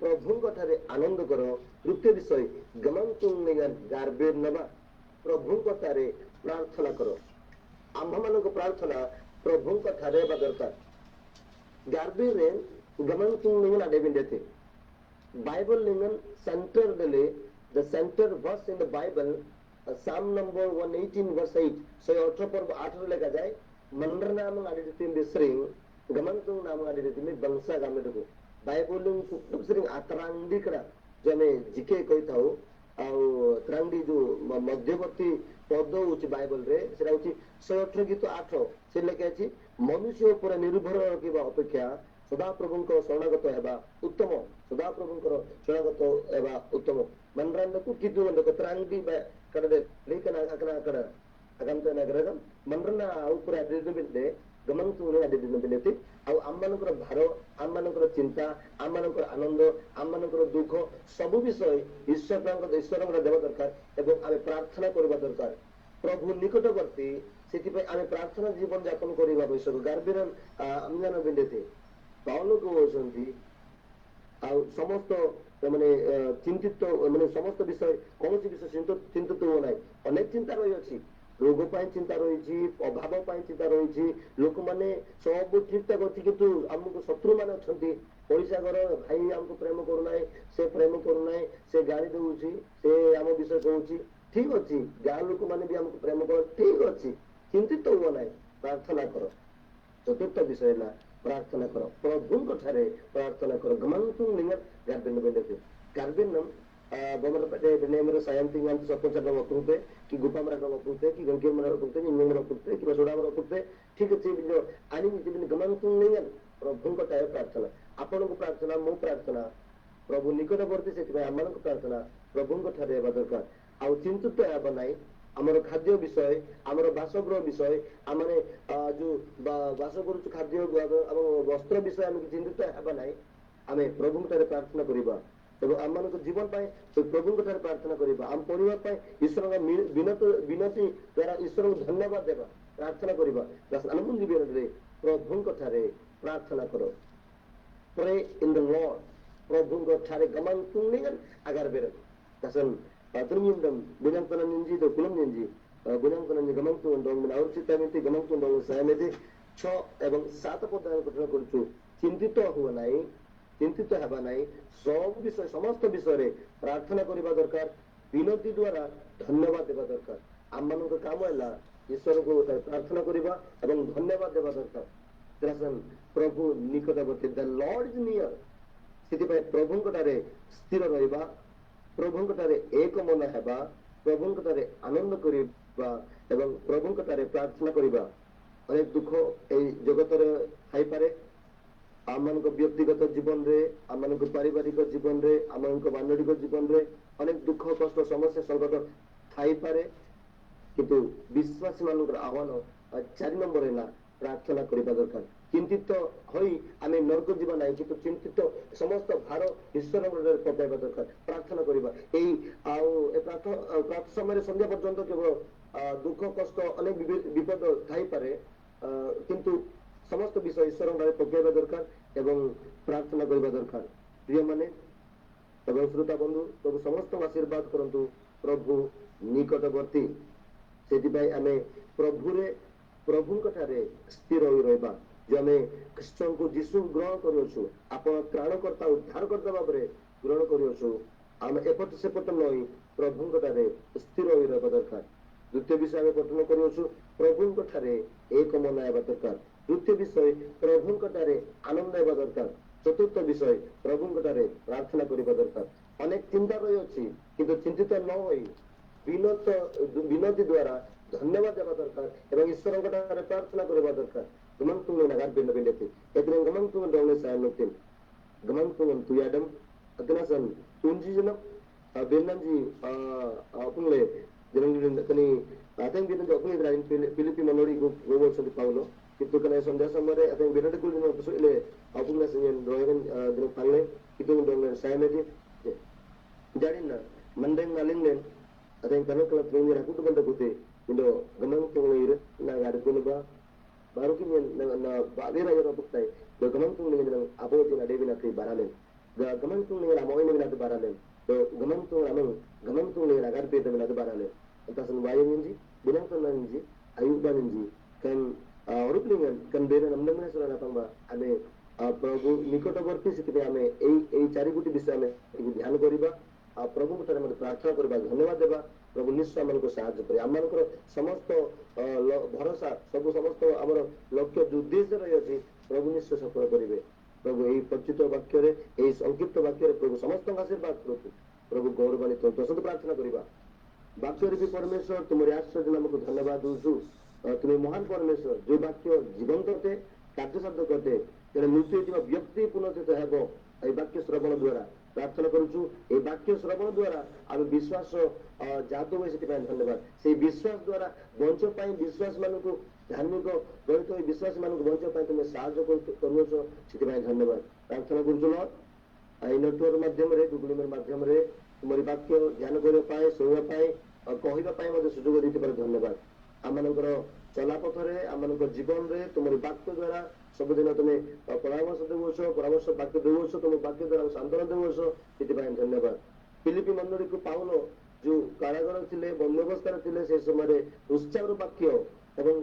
ପ୍ରଭୁଙ୍କ ଠାରେ ଆନନ୍ଦ କର। ତୃତୀୟ ବିଷୟ, ଗାର୍ବେର ନେବା, ପ୍ରଭୁଙ୍କ ଠାରେ ପ୍ରାର୍ଥନା କର। ଆମ୍ଭମାନଙ୍କ ପ୍ରାର୍ଥନା ପ୍ରଭୁଙ୍କ ଠାରେ ହେବା ଦରକାର। ଗାର୍ବିରେ ଗମନ, Bible ningen center dele, the center verse in the Bible, Psalm number 118 verse 8, 118 ପର୍ବ 8 ରେ ଲେଖାଯାଏ, ମଣ୍ଡରନାମ ଆಡಿଦିତିମ ବିଶ୍ରିଂ ଗମନ୍ତୁଂ ନାମ ଆଡ଼ିଦିତିମି ବଂଶା ଗାମେଟକୁ। ବାଇବଲ ଶ୍ରୀ ଆତରାଙ୍ଗି କଡ଼ା ଯୋଉ ଆମେ ଜିକେ କହିଥାଉ, ଆଉ ତ୍ରାଙ୍ଗି ଯୋଉ ମଧ୍ୟବର୍ତ୍ତୀ ପଦ ହଉଛି ବାଇବଲରେ, ସେଟା ହଉଛି 118 ଗୀତ 8। ସେ ଲେଖା ଅଛି, ମନୁଷ୍ୟ ଉପରେ ନିର୍ଭର ରଖିବା ଅପେକ୍ଷା ସଦାପ୍ରଭୁଙ୍କ ଶରଣାଗତ ହେବା ଉତ୍ତମ। ସଦାପ୍ରଭୁଙ୍କର ଶରଣାଗତ ହେବା ଉତ୍ତମ। ମନରାଣ୍ଡକୁ କିଦୁ ତ୍ରାଙ୍ଗି କଡ଼େ ଆକଡ଼ା ଆଗାନ୍ତ ନଗର ମନରନା ଉପରେ ଗମନ ଆଦି। ଆଉ ଆମମାନଙ୍କର ଭାର, ଆମମାନଙ୍କର ଚିନ୍ତା, ଆମମାନଙ୍କର ଆନନ୍ଦ, ଆମମାନଙ୍କର ଦୁଃଖ, ସବୁ ବିଷୟ ଈଶ୍ୱରଙ୍କର ଦେବା ଦରକାର ଏବଂ ଆମେ ପ୍ରାର୍ଥନା କରିବା ଦରକାର। ପ୍ରଭୁ ନିକଟବର୍ତ୍ତୀ, ସେଥିପାଇଁ ଆମେ ପ୍ରାର୍ଥନା ଜୀବନ ଯାପନ କରିବା ଆବଶ୍ୟକ। ଗାର୍ବିର ଆମଜାନ ବିଣ୍ଡେତେ ପାଉଲ କହୁଛନ୍ତି, ଆଉ ସମସ୍ତ ମାନେ ଚିନ୍ତିତ, ମାନେ ସମସ୍ତ ବିଷୟ, କୌଣସି ବିଷୟ ଚିନ୍ତିତ ହୁଅ ନାହିଁ। ଅନେକ ଚିନ୍ତା ରହିଅଛି। ରୋଗ ପାଇଁ ଚିନ୍ତା ରହିଛି, ଅଭାବ ପାଇଁ ଚିନ୍ତା ରହିଛି, ଲୋକମାନେ ସବୁ ଠିକ ଠାକ ଅଛି, କିନ୍ତୁ ଆମକୁ ଶତ୍ରୁ ମାନେ ଅଛନ୍ତି। ପଇସା ଘର ଭାଇ ଆମକୁ ପ୍ରେମ କରୁନାହିଁ, ସେ ପ୍ରେମ କରୁନାହିଁ, ସେ ଗାଳି ଦଉଛି, ସେ ଆମ ବିଷୟ କହୁଛି। ଠିକ ଅଛି, ଗାଁ ଲୋକମାନେ ବି ଆମକୁ ପ୍ରେମ କର, ଠିକ ଅଛି, ଚିନ୍ତିତ ହୁଅ ନାହିଁ, ପ୍ରାର୍ଥନା କର। ଚତୁର୍ଥ ବିଷୟ ହେଲା ପ୍ରାର୍ଥନା କର, ପ୍ରଭୁଙ୍କ ଠାରେ ପ୍ରାର୍ଥନା କର। ଗମନ୍ତୁ ଗାର୍ବିନ ଗାର୍ବିନ ಬೊಮ್ಮರ ಸಾಯಂತಿಂಗ್ ಅಂತ ಸಪ್ಪಂಚ ಒಪ್ಪುತ್ತೆ କି ଗୁପାମରା ಒಪ್ಪುತ್ತೆ କି ଗଙ୍କିମରା ಒಪ್ಪುತ್ತೆ, ଇଙ୍ଗମରା ಒಪ್ಪುತ್ತೆ କିମ୍ବା ସୋଡାମରା ಒಪ್ಪುತ್ತೆ, ଠିକ ଅଛି। ଆଣି ଗମନ୍ତୁ ପ୍ରଭୁଙ୍କ ଠାରେ ପ୍ରାର୍ଥନା, ଆପଣଙ୍କ ପ୍ରାର୍ଥନା, ମୋ ପ୍ରାର୍ଥନା, ପ୍ରଭୁ ନିକଟବର୍ତ୍ତୀ, ସେଥିପାଇଁ ଆମମାନଙ୍କ ପ୍ରାର୍ଥନା ପ୍ରଭୁଙ୍କ ଠାରେ ହେବା ଦରକାର। ଆଉ ଚିନ୍ତିତ ହେବା ନାହିଁ। ଆମର ଖାଦ୍ୟ ବିଷୟ, ଆମର ବାସଗୃହ ବିଷୟ, ଆମେ ଯୋଉ ବାସ କରୁଛୁ, ଖାଦ୍ୟ ଏବଂ ବସ୍ତ୍ର ବିଷୟ ଆମେ ଚିନ୍ତିତ ହେବା ନାହିଁ। ଆମେ ପ୍ରଭୁଙ୍କ ଠାରେ ପ୍ରାର୍ଥନା କରିବା ଏବଂ ଆମମାନଙ୍କ ଜୀବନ ପାଇଁ ପ୍ରଭୁଙ୍କ ଠାରେ ପ୍ରାର୍ଥନା କରିବା। ଆମ ପରିବାର ପାଇଁ ଈଶ୍ୱରଙ୍କ ବିନତି ଦ୍ୱାରା ଈଶ୍ୱରଙ୍କୁ ଧନ୍ୟବାଦ ଦେବା, ପ୍ରାର୍ଥନା କରିବା। ଆନନ୍ଦ ପ୍ରଭୁଙ୍କ ଠାରେ ପ୍ରାର୍ଥନା କର। Pray in the Lord, ପ୍ରଭୁଙ୍କ ଠାରେ ଗମାନ ତୁଙ୍ଗିgan agar bere kasan patrum bilang panan ninji do kulam ninji bilang panan gaman tu dong min aur chita minti gaman tu dong ସାମେତି 6 ଏବଂ 7 ପଦ ଆମେ ପଠନ କରୁଛୁ। ଚିନ୍ତିତ ହୁଅ ନାହିଁ, ଚିନ୍ତିତ ହେବା ନାହିଁ। ସବୁ ବିଷୟ, ସମସ୍ତ ବିଷୟରେ ପ୍ରାର୍ଥନା କରିବା ଦରକାର, ବିନତି ଦ୍ୱାରା ଧନ୍ୟବାଦ ଦେବା ଦରକାର। ଆମମାନଙ୍କ କାମ ହେଲା ଈଶ୍ୱରଙ୍କୁ ପ୍ରାର୍ଥନା କରିବା ଏବଂ ଧନ୍ୟବାଦ ଦେବା ଦରକାର। ପ୍ରଭୁ ନିକଟବର୍ତ୍ତୀ, the Lord is near. ସେଥିପାଇଁ ପ୍ରଭୁଙ୍କ ଠାରେ ସ୍ଥିର ରହିବା, ପ୍ରଭୁଙ୍କ ଠାରେ ଏକ ମନ ହେବା, ପ୍ରଭୁଙ୍କ ଠାରେ ଆନନ୍ଦ କରିବା ଏବଂ ପ୍ରଭୁଙ୍କ ଠାରେ ପ୍ରାର୍ଥନା କରିବା। ଅନେକ ଦୁଃଖ ଏଇ ଜଗତରେ ଥାଇପାରେ। ଆମମାନଙ୍କ ବ୍ୟକ୍ତିଗତ ଜୀବନରେ, ଆମମାନଙ୍କ ପାରିବାରିକ ଜୀବନରେ, ଆମମାନଙ୍କ ମାନବିକ ଜୀବନରେ ଅନେକ ଦୁଃଖ, କଷ୍ଟ, ସମସ୍ୟା, ସଙ୍କଟ ଥାଇପାରେ, କିନ୍ତୁ ବିଶ୍ୱାସୀ ମାନଙ୍କର ଆହ୍ୱାନ 4 ନମ୍ବର ହେଲା ପ୍ରାର୍ଥନା କରିବା ଦରକାର। ଚିନ୍ତିତ ହୋଇ ଆମେ ନର୍କ ଯିବା ନାହିଁ, କିନ୍ତୁ ଚିନ୍ତିତ ସମସ୍ତ ଭାର ଈଶ୍ୱରଙ୍କ ପକାଇବା ଦରକାର, ପ୍ରାର୍ଥନା କରିବା। ଏଇ ଆଉ ଏ ପ୍ରାର୍ଥ ସମୟରେ ସନ୍ଧ୍ୟା ପର୍ଯ୍ୟନ୍ତ କେବଳ ଦୁଃଖ, କଷ୍ଟ, ଅନେକ ବିପଦ ଥାଇପାରେ, କିନ୍ତୁ ସମସ୍ତ ବିଷୟ ଈଶ୍ୱରଙ୍କ ଠାରେ ପକାଇବା ଦରକାର ଏବଂ ପ୍ରାର୍ଥନା କରିବା ଦରକାର। ପ୍ରିୟମାନେ ଏବଂ ଶ୍ରୋତା ବନ୍ଧୁ, ପ୍ରଭୁ ସମସ୍ତଙ୍କୁ ଆଶୀର୍ବାଦ କରନ୍ତୁ। ପ୍ରଭୁ ନିକଟବର୍ତ୍ତୀ, ସେଥିପାଇଁ ଆମେ ପ୍ରଭୁରେ, ପ୍ରଭୁଙ୍କ ଠାରେ ସ୍ଥିର ହୋଇ ରହିବା। ଯେ ଆମେ ଖ୍ରୀଷ୍ଟଙ୍କୁ, ଯୀଶୁ ଗ୍ରହଣ କରୁଅଛୁ, ଆପଣ ତ୍ରାଣକର୍ତ୍ତା, ଉଦ୍ଧାରକର୍ତ୍ତା ଭାବରେ ଗ୍ରହଣ କରୁଅଛୁ, ଆମେ ଏପଟ ସେପଟ ନଇ ପ୍ରଭୁଙ୍କ ଠାରେ ସ୍ଥିର ହୋଇ ରହିବା ଦରକାର। ଦ୍ୱିତୀୟ ବିଷୟ ଆମେ ପଠନ କରୁଅଛୁ, ପ୍ରଭୁଙ୍କ ଠାରେ ଏକ ମନ ହେବା ଦରକାର। ତୃତୀୟ ବିଷୟ, ପ୍ରଭୁଙ୍କ ଠାରେ ଆନନ୍ଦ ହେବା ଦରକାର। ଚତୁର୍ଥ ବିଷୟ, ପ୍ରଭୁଙ୍କ ଠାରେ ପ୍ରାର୍ଥନା କରିବା ଦରକାର। ଅନେକ ଚିନ୍ତା ରହିଅଛି, କିନ୍ତୁ ଚିନ୍ତିତ ନ ହୋଇ ବିନତି ଦ୍ୱାରା ଧନ୍ୟବାଦ ଦେବା ଦରକାର ଏବଂ ଈଶ୍ୱରଙ୍କ ଠାରେ ପ୍ରାର୍ଥନା କରିବା ଦରକାର। ଗମନ୍ତୁଙ୍ଗ nagar binda bindati edren gamantungan dawne sayanotin gamantungan tuyadam atinasan tunji jena benanji apungle jenang kani ateng binanji apungle drain Philippi manori go go ଅଛନ୍ତି ପାଉଲ, କିନ୍ତୁ kana ସନ୍ଧ୍ୟା ସମୟରେ ateng binanji kul jena pesu ile apungle senyen doengan jena pangle itu dawne sayanati jadina mandeng nalinglen ateng kana kala tunji rakutu banda kute indo gamantungan ire nagar kulba baru kini na balera yoro buktai do gamantung dengan abo jina devi na baralen. Gamantung la mo ini na baralen do gamantung la mo gamantung le la garbe de na baralen antasan wayo binang nanji ayuba nanji kan ଅରୁପ୍ଲିଙ୍ଗନ kan ବେରେ ନନ୍ଦମନେ ସରା ପାଙ୍ଗବା ଆମେ ପ୍ରଭୁ ନିକଟବର୍ତ୍ତୀ। ସେଥିପାଇଁ ଆମେ ଏଇ ଚାରି ଗୋଟି ବିଷୟ ଆମେ ଟିକେ ଧ୍ୟାନ କରିବା ଆଉ ପ୍ରଭୁଙ୍କ ଠାରେ ମଧ୍ୟ ପ୍ରାର୍ଥନା କରିବା, ଧନ୍ୟବାଦ ଦେବା। ପ୍ରଭୁ ନିଶ୍ଚୟ ଆମମାନଙ୍କୁ ସାହାଯ୍ୟ କରିବେ। ଆମମାନଙ୍କର ସମସ୍ତ ଭରସା ସବୁ ସମସ୍ତ ଆମର ଲକ୍ଷ୍ୟ ଯୋଉ ଉଦ୍ଦେଶ୍ୟ ରହିଅଛି, ପ୍ରଭୁ ନିଶ୍ଚୟ ସଫଳ କରିବେ। ପ୍ରଭୁ ଏଇ ପରିଚିତ ବାକ୍ୟରେ, ଏଇ ସଂକ୍ଷିପ୍ତ ବାକ୍ୟରେ ପ୍ରଭୁ ସମସ୍ତଙ୍କ ଆଶୀର୍ବାଦ କରନ୍ତୁ। ପ୍ରଭୁ ଗୌରବାନ୍ୱିତ ହୁଅନ୍ତୁ। ପ୍ରାର୍ଥନା କରିବା। ବାକ୍ୟରେ ବି ପରମେଶ୍ୱର, ତୁମରି ଆଶ୍ଚର୍ଯ୍ୟ ନାମକୁ ଧନ୍ୟବାଦ ଦଉଛୁ। ତୁମେ ମହାନ ପରମେଶ୍ୱର, ଯୋଉ ବାକ୍ୟ ଜୀବନ୍ତ ଅଟେ, କାର୍ଯ୍ୟସାଧ୍ୟ ଅଟେ, ତେଣୁ ମୃତ୍ୟୁ ହେଇଥିବା ବ୍ୟକ୍ତି ପୁନର୍ଜିତ ହେବ ଏଇ ବାକ୍ୟ ଶ୍ରବଣ ଦ୍ଵାରା। ପ୍ରାର୍ଥନା କରୁଛୁ, ଏଇ ବାକ୍ୟ ଶ୍ରବଣ ଦ୍ଵାରା ଆମେ ବିଶ୍ୱାସ ଜାତ ହୁଏ, ସେଥିପାଇଁ ଧନ୍ୟବାଦ। ସେଇ ବିଶ୍ୱାସ ଦ୍ଵାରା ବଞ୍ଚିବା ପାଇଁ, ବିଶ୍ୱାସ ମାନଙ୍କୁ ଧାର୍ମିକ ଗଣିତ ହୋଇ ବିଶ୍ୱାସୀ ମାନଙ୍କୁ ବଞ୍ଚିବା ପାଇଁ ତୁମେ ସାହାଯ୍ୟ କରୁଅଛ, ସେଥିପାଇଁ ଧନ୍ୟବାଦ। ପ୍ରାର୍ଥନା କରୁଛୁ ଲର୍ଡ, ଏଇ ନେଟୱାର୍କ ମାଧ୍ୟମରେ, ଗୁଗୁଲ ମାଧ୍ୟମରେ ତୁମରି ବାକ୍ୟ ଧ୍ୟାନ କରିବା ପାଇଁ, ଶୁଣିବା ପାଇଁ, କହିବା ପାଇଁ ମଧ୍ୟ ସୁଯୋଗ ଦେଇଥିବାରୁ ଧନ୍ୟବାଦ। ଆମମାନଙ୍କର ଚଲାପଥରେ, ଆମମାନଙ୍କ ଜୀବନରେ ତୁମରି ବାକ୍ୟ ଦ୍ଵାରା ସବୁଦିନ ତୁମେ ପରାମର୍ଶ ଦେଉଅଛ, ପରାମର୍ଶ ବାକ୍ୟ ଦେଉଅଛ, ତୁମ ବାକ୍ୟ ଦ୍ଵାରା ସାନ୍ତ୍ୱନା ଦେଉଅଛ, ସେଥିପାଇଁ ଧନ୍ୟବାଦ। ଫିଲିପି ମଣ୍ଡଳୀକୁ ପାଉଲ ଯୋଉ କାରାଗାର ଥିଲେ, ବନ୍ଦୀ ଅବସ୍ଥାରେ ଥିଲେ, ସେ ସମୟରେ ଉତ୍ସାହର ବାକ୍ୟ ଏବଂ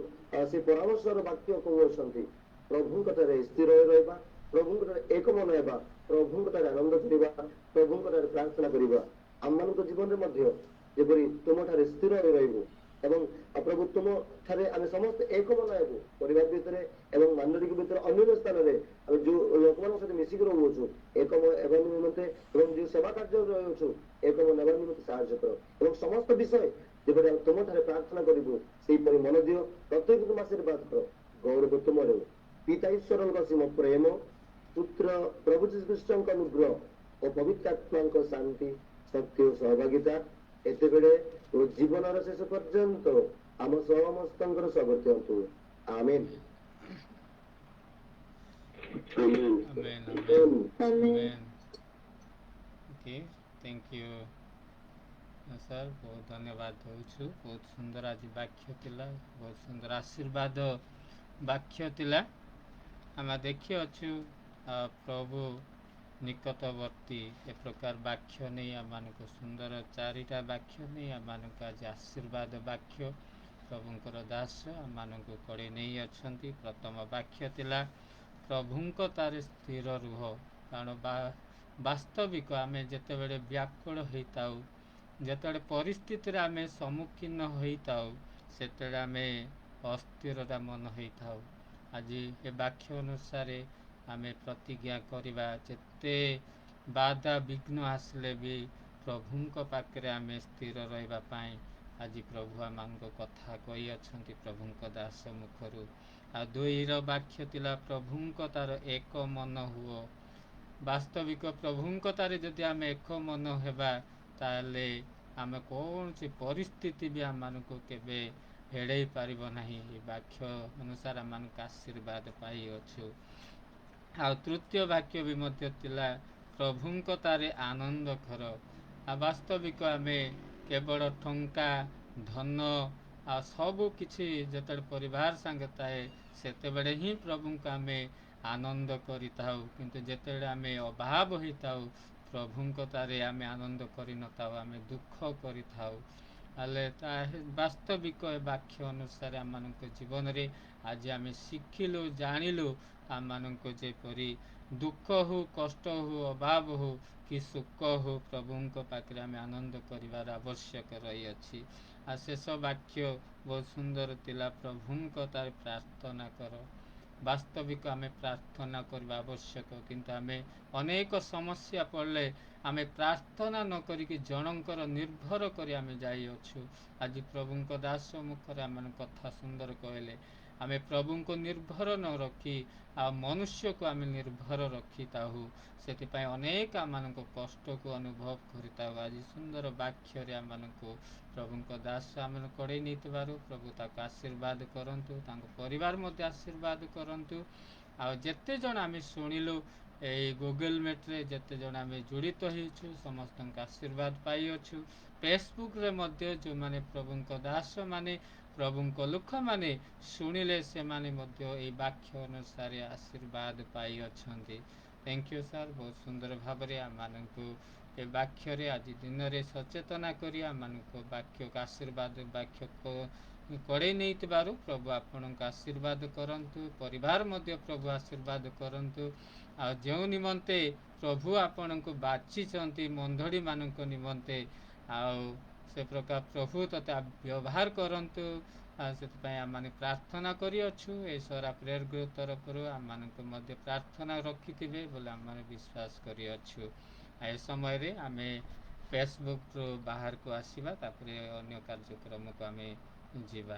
ସେ ପରାମର୍ଶର ବାକ୍ୟ କହୁଅଛନ୍ତି। ପ୍ରଭୁଙ୍କ ଠାରେ ସ୍ଥିର ହୋଇ ରହିବା, ପ୍ରଭୁଙ୍କ ଠାରେ ଏକ ମନ ହେବା, ପ୍ରଭୁଙ୍କ ଠାରେ ଆନନ୍ଦ କରିବା, ପ୍ରଭୁଙ୍କ ଠାରେ ପ୍ରାର୍ଥନା କରିବା। ଆମମାନଙ୍କ ଜୀବନରେ ମଧ୍ୟ ଯେପରି ତୁମ ଠାରେ ସ୍ଥିର ହୋଇ ରହିବୁ ଏବଂ ପ୍ରଭୁ ତୁମ ଠାରେ ଆମେ ସମସ୍ତେ ଏକ ମନ ହେବୁ, ପରିବାର ଭିତରେ ଏବଂ ମାଣ୍ଡଳିକ ଭିତରେ, ଅନ୍ୟ ସ୍ଥାନରେ ଆମେ ଯୋଉ ଲୋକମାନଙ୍କ ସହିତ ମିଶିକି ରହୁଅଛୁ, ଏକ ହେବା ନିମନ୍ତେ ଏବଂ ଯୋଉ ସେବା କାର୍ଯ୍ୟରେ ରହିଅଛୁ, ଏକ ମନ ହେବା ନିମନ୍ତେ ସାହାଯ୍ୟ କର ଏବଂ ସମସ୍ତ ବିଷୟ ଯେପରି ଆମେ ତୁମ ଠାରେ ପ୍ରାର୍ଥନା କରିବୁ, ସେହିପରି ମନ ଦିଅ। ପ୍ରତ୍ୟେକକୁ ଆଶୀର୍ବାଦ କର। ଗୌରବ ତୁମର। ପିତା ଈଶ୍ୱରଙ୍କ ଅସୀମ ପ୍ରେମ, ପୁତ୍ର ପ୍ରଭୁ ଯୀଶୁଖ୍ରୀଷ୍ଟଙ୍କ ଅନୁଗ୍ରହ ଓ ପବିତ୍ର ଆତ୍ମାଙ୍କ ଶାନ୍ତି, ଶକ୍ତି ଓ ସହଭାଗିତା ଏତେବେଳେ ଓ ଜୀବନର ଶେଷ ପର୍ଯ୍ୟନ୍ତ ଆମ ସମସ୍ତଙ୍କର ସହବର୍ତ୍ତୀ ହୁଅନ୍ତୁ। ଆମେନ୍। Amen. Amen. Amen. Okay, thank you sir, ବହୁତ ଧନ୍ୟବାଦ ଦେଉଛୁ। ବହୁତ ସୁନ୍ଦର ଆଜି ବାକ୍ୟ ଥିଲା, ବହୁତ ସୁନ୍ଦର ଆଶୀର୍ବାଦ ବାକ୍ୟ ଥିଲା। ଆମେ ଦେଖିଅଛୁ ପ୍ରଭୁ ନିକଟବର୍ତ୍ତୀ, ଏ ପ୍ରକାର ବାକ୍ୟ ନେଇ ଆମମାନଙ୍କୁ, ସୁନ୍ଦର ଚାରିଟା ବାକ୍ୟ ନେଇ ଆମମାନଙ୍କୁ ଆଜି ଆଶୀର୍ବାଦ ବାକ୍ୟ ପ୍ରଭୁଙ୍କର ଦାସ ଆମମାନଙ୍କୁ କଡ଼େଇ ନେଇ ଅଛନ୍ତି। ପ୍ରଥମ ବାକ୍ୟ ଥିଲା ପ୍ରଭୁଙ୍କ ତାରେ ସ୍ଥିର ରୁହ। କାରଣ ବାସ୍ତବିକ ଆମେ ଯେତେବେଳେ ବ୍ୟାକୁଳ ହେଇଥାଉ, ଯେତେବେଳେ ପରିସ୍ଥିତିରେ ଆମେ ସମ୍ମୁଖୀନ ହୋଇଥାଉ, ସେତେବେଳେ ଆମେ ଅସ୍ଥିରତା ମନ ହେଇଥାଉ। ଆଜି ଏ ବାକ୍ୟ ଅନୁସାରେ ଆମେ ପ୍ରତିଜ୍ଞା କରିବା, ଯେତେ ବାଧା ବିଘ୍ନ ଆସିଲେ ବି ପ୍ରଭୁଙ୍କ ପାଖରେ ଆମେ ସ୍ଥିର ରହିବା ପାଇଁ ଆଜି ପ୍ରଭୁ ଆମମାନଙ୍କ କଥା କହିଅଛନ୍ତି ପ୍ରଭୁଙ୍କ ଦାସ ମୁଖରୁ। ଆଉ ଦୁଇର ବାକ୍ୟ ଥିଲା ପ୍ରଭୁଙ୍କ ତାର ଏକ ମନ ହୁଅ। ବାସ୍ତବିକ ପ୍ରଭୁଙ୍କ ତାରେ ଯଦି ଆମେ ଏକ ମନ ହେବା, ତାହେଲେ ଆମେ କୌଣସି ପରିସ୍ଥିତି ବି ଆମମାନଙ୍କୁ କେବେ ହେଡ଼େଇ ପାରିବ ନାହିଁ। ଏ ବାକ୍ୟ ଅନୁସାରେ ଆମମାନଙ୍କୁ ଆଶୀର୍ବାଦ ପାଇଅଛୁ। ଆଉ ତୃତୀୟ ବାକ୍ୟ ବି ମଧ୍ୟ ଥିଲା ପ୍ରଭୁଙ୍କ ତାରେ ଆନନ୍ଦ କର। ଆଉ ବାସ୍ତବିକ ଆମେ କେବଳ ଟଙ୍କା, ଧନ ଆଉ ସବୁ କିଛି ଯେତେବେଳେ ପରିବାର ସାଙ୍ଗେ ଥାଏ, ସେତେବେଳେ ହିଁ ପ୍ରଭୁଙ୍କୁ ଆମେ ଆନନ୍ଦ କରିଥାଉ। କିନ୍ତୁ ଯେତେବେଳେ ଆମେ ଅଭାବ ହେଇଥାଉ, ପ୍ରଭୁଙ୍କ ତାରେ ଆମେ ଆନନ୍ଦ କରିନଥାଉ, ଆମେ ଦୁଃଖ କରିଥାଉ। ହେଲେ ତା ବାସ୍ତବିକ ଏ ବାକ୍ୟ ଅନୁସାରେ ଆମମାନଙ୍କ ଜୀବନରେ ଆଜି ଆମେ ଶିଖିଲୁ, ଜାଣିଲୁ, ଆମମାନଙ୍କୁ ଯେପରି ଦୁଃଖ ହଉ, କଷ୍ଟ ହଉ, ଅଭାବ ହଉ କି ସୁଖ ହଉ, ପ୍ରଭୁଙ୍କ ପାଖରେ ଆମେ ଆନନ୍ଦ କରିବାର ଆବଶ୍ୟକ ରହିଅଛି। ଆଉ ଶେଷ ବାକ୍ୟ ବହୁତ ସୁନ୍ଦର ଥିଲା, ପ୍ରଭୁଙ୍କ ତାର ପ୍ରାର୍ଥନା କର। ବାସ୍ତବିକ ଆମେ ପ୍ରାର୍ଥନା କରିବା ଆବଶ୍ୟକ, କିନ୍ତୁ ଆମେ ଅନେକ ସମସ୍ୟା ପଡ଼ିଲେ ଆମେ ପ୍ରାର୍ଥନା ନ କରିକି ଜଣଙ୍କର ନିର୍ଭର କରି ଆମେ ଯାଇଅଛୁ। ଆଜି ପ୍ରଭୁଙ୍କ ଦାସ ମୁଖରେ ଆମେ କଥା ସୁନ୍ଦର କହିଲେ, ଆମେ ପ୍ରଭୁଙ୍କୁ ନିର୍ଭର ନ ରଖି ଆଉ ମନୁଷ୍ୟକୁ ଆମେ ନିର୍ଭର ରଖିଥାଉ, ସେଥିପାଇଁ ଅନେକ ଆମମାନଙ୍କ କଷ୍ଟକୁ ଅନୁଭବ କରିଥାଉ। ଆଜି ସୁନ୍ଦର ବାକ୍ୟରେ ଆମମାନଙ୍କୁ ପ୍ରଭୁଙ୍କ ଦାସ ଆମମାନଙ୍କୁ କଡ଼େଇ ନେଇଥିବାରୁ ପ୍ରଭୁ ତାକୁ ଆଶୀର୍ବାଦ କରନ୍ତୁ, ତାଙ୍କ ପରିବାର ମଧ୍ୟ ଆଶୀର୍ବାଦ କରନ୍ତୁ। ଆଉ ଯେତେ ଜଣ ଆମେ ଶୁଣିଲୁ, ଏଇ ଗୁଗଲ ମିଟ୍ରେ ଯେତେ ଜଣ ଆମେ ଜଡ଼ିତ ହେଇଛୁ, ସମସ୍ତଙ୍କ ଆଶୀର୍ବାଦ ପାଇଅଛୁ। ଫେସବୁକ୍ରେ ମଧ୍ୟ ଯେଉଁମାନେ ପ୍ରଭୁଙ୍କ ଦାସମାନେ, ପ୍ରଭୁଙ୍କ ଲୋକମାନେ ଶୁଣିଲେ, ସେମାନେ ମଧ୍ୟ ଏଇ ବାକ୍ୟ ଅନୁସାରେ ଆଶୀର୍ବାଦ ପାଇଅଛନ୍ତି। Thank you sir, ବହୁତ ସୁନ୍ଦର ଭାବରେ ଆମମାନଙ୍କୁ ଏ ବାକ୍ୟରେ ଆଜି ଦିନରେ ସଚେତନା କରି ଆମମାନଙ୍କୁ ବାକ୍ୟକୁ ଆଶୀର୍ବାଦ ବାକ୍ୟକୁ କଡ଼େଇ ନେଇଥିବାରୁ ପ୍ରଭୁ ଆପଣଙ୍କୁ ଆଶୀର୍ବାଦ କରନ୍ତୁ, ପରିବାର ମଧ୍ୟ ପ୍ରଭୁ ଆଶୀର୍ବାଦ କରନ୍ତୁ। ଆଉ ଯେଉଁ ନିମନ୍ତେ ପ୍ରଭୁ ଆପଣଙ୍କୁ ବାଛିଛନ୍ତି ମଣ୍ଡଳୀମାନଙ୍କ ନିମନ୍ତେ, ଆଉ ସେ ପ୍ରକାର ପ୍ରଭୁ ତତେ ବ୍ୟବହାର କରନ୍ତୁ, ଆଉ ସେଥିପାଇଁ ଆମମାନେ ପ୍ରାର୍ଥନା କରିଅଛୁ। ଏ ସରା ପ୍ରେୟର ଗ୍ରୁପ ତରଫରୁ ଆମମାନଙ୍କୁ ମଧ୍ୟ ପ୍ରାର୍ଥନା ରଖିଥିବେ ବୋଲି ଆମମାନେ ବିଶ୍ୱାସ କରିଅଛୁ। ଆଉ ଏ ସମୟରେ ଆମେ ଫେସବୁକରୁ ବାହାରକୁ ଆସିବା, ତାପରେ ଅନ୍ୟ କାର୍ଯ୍ୟକ୍ରମକୁ ଆମେ ଯିବା।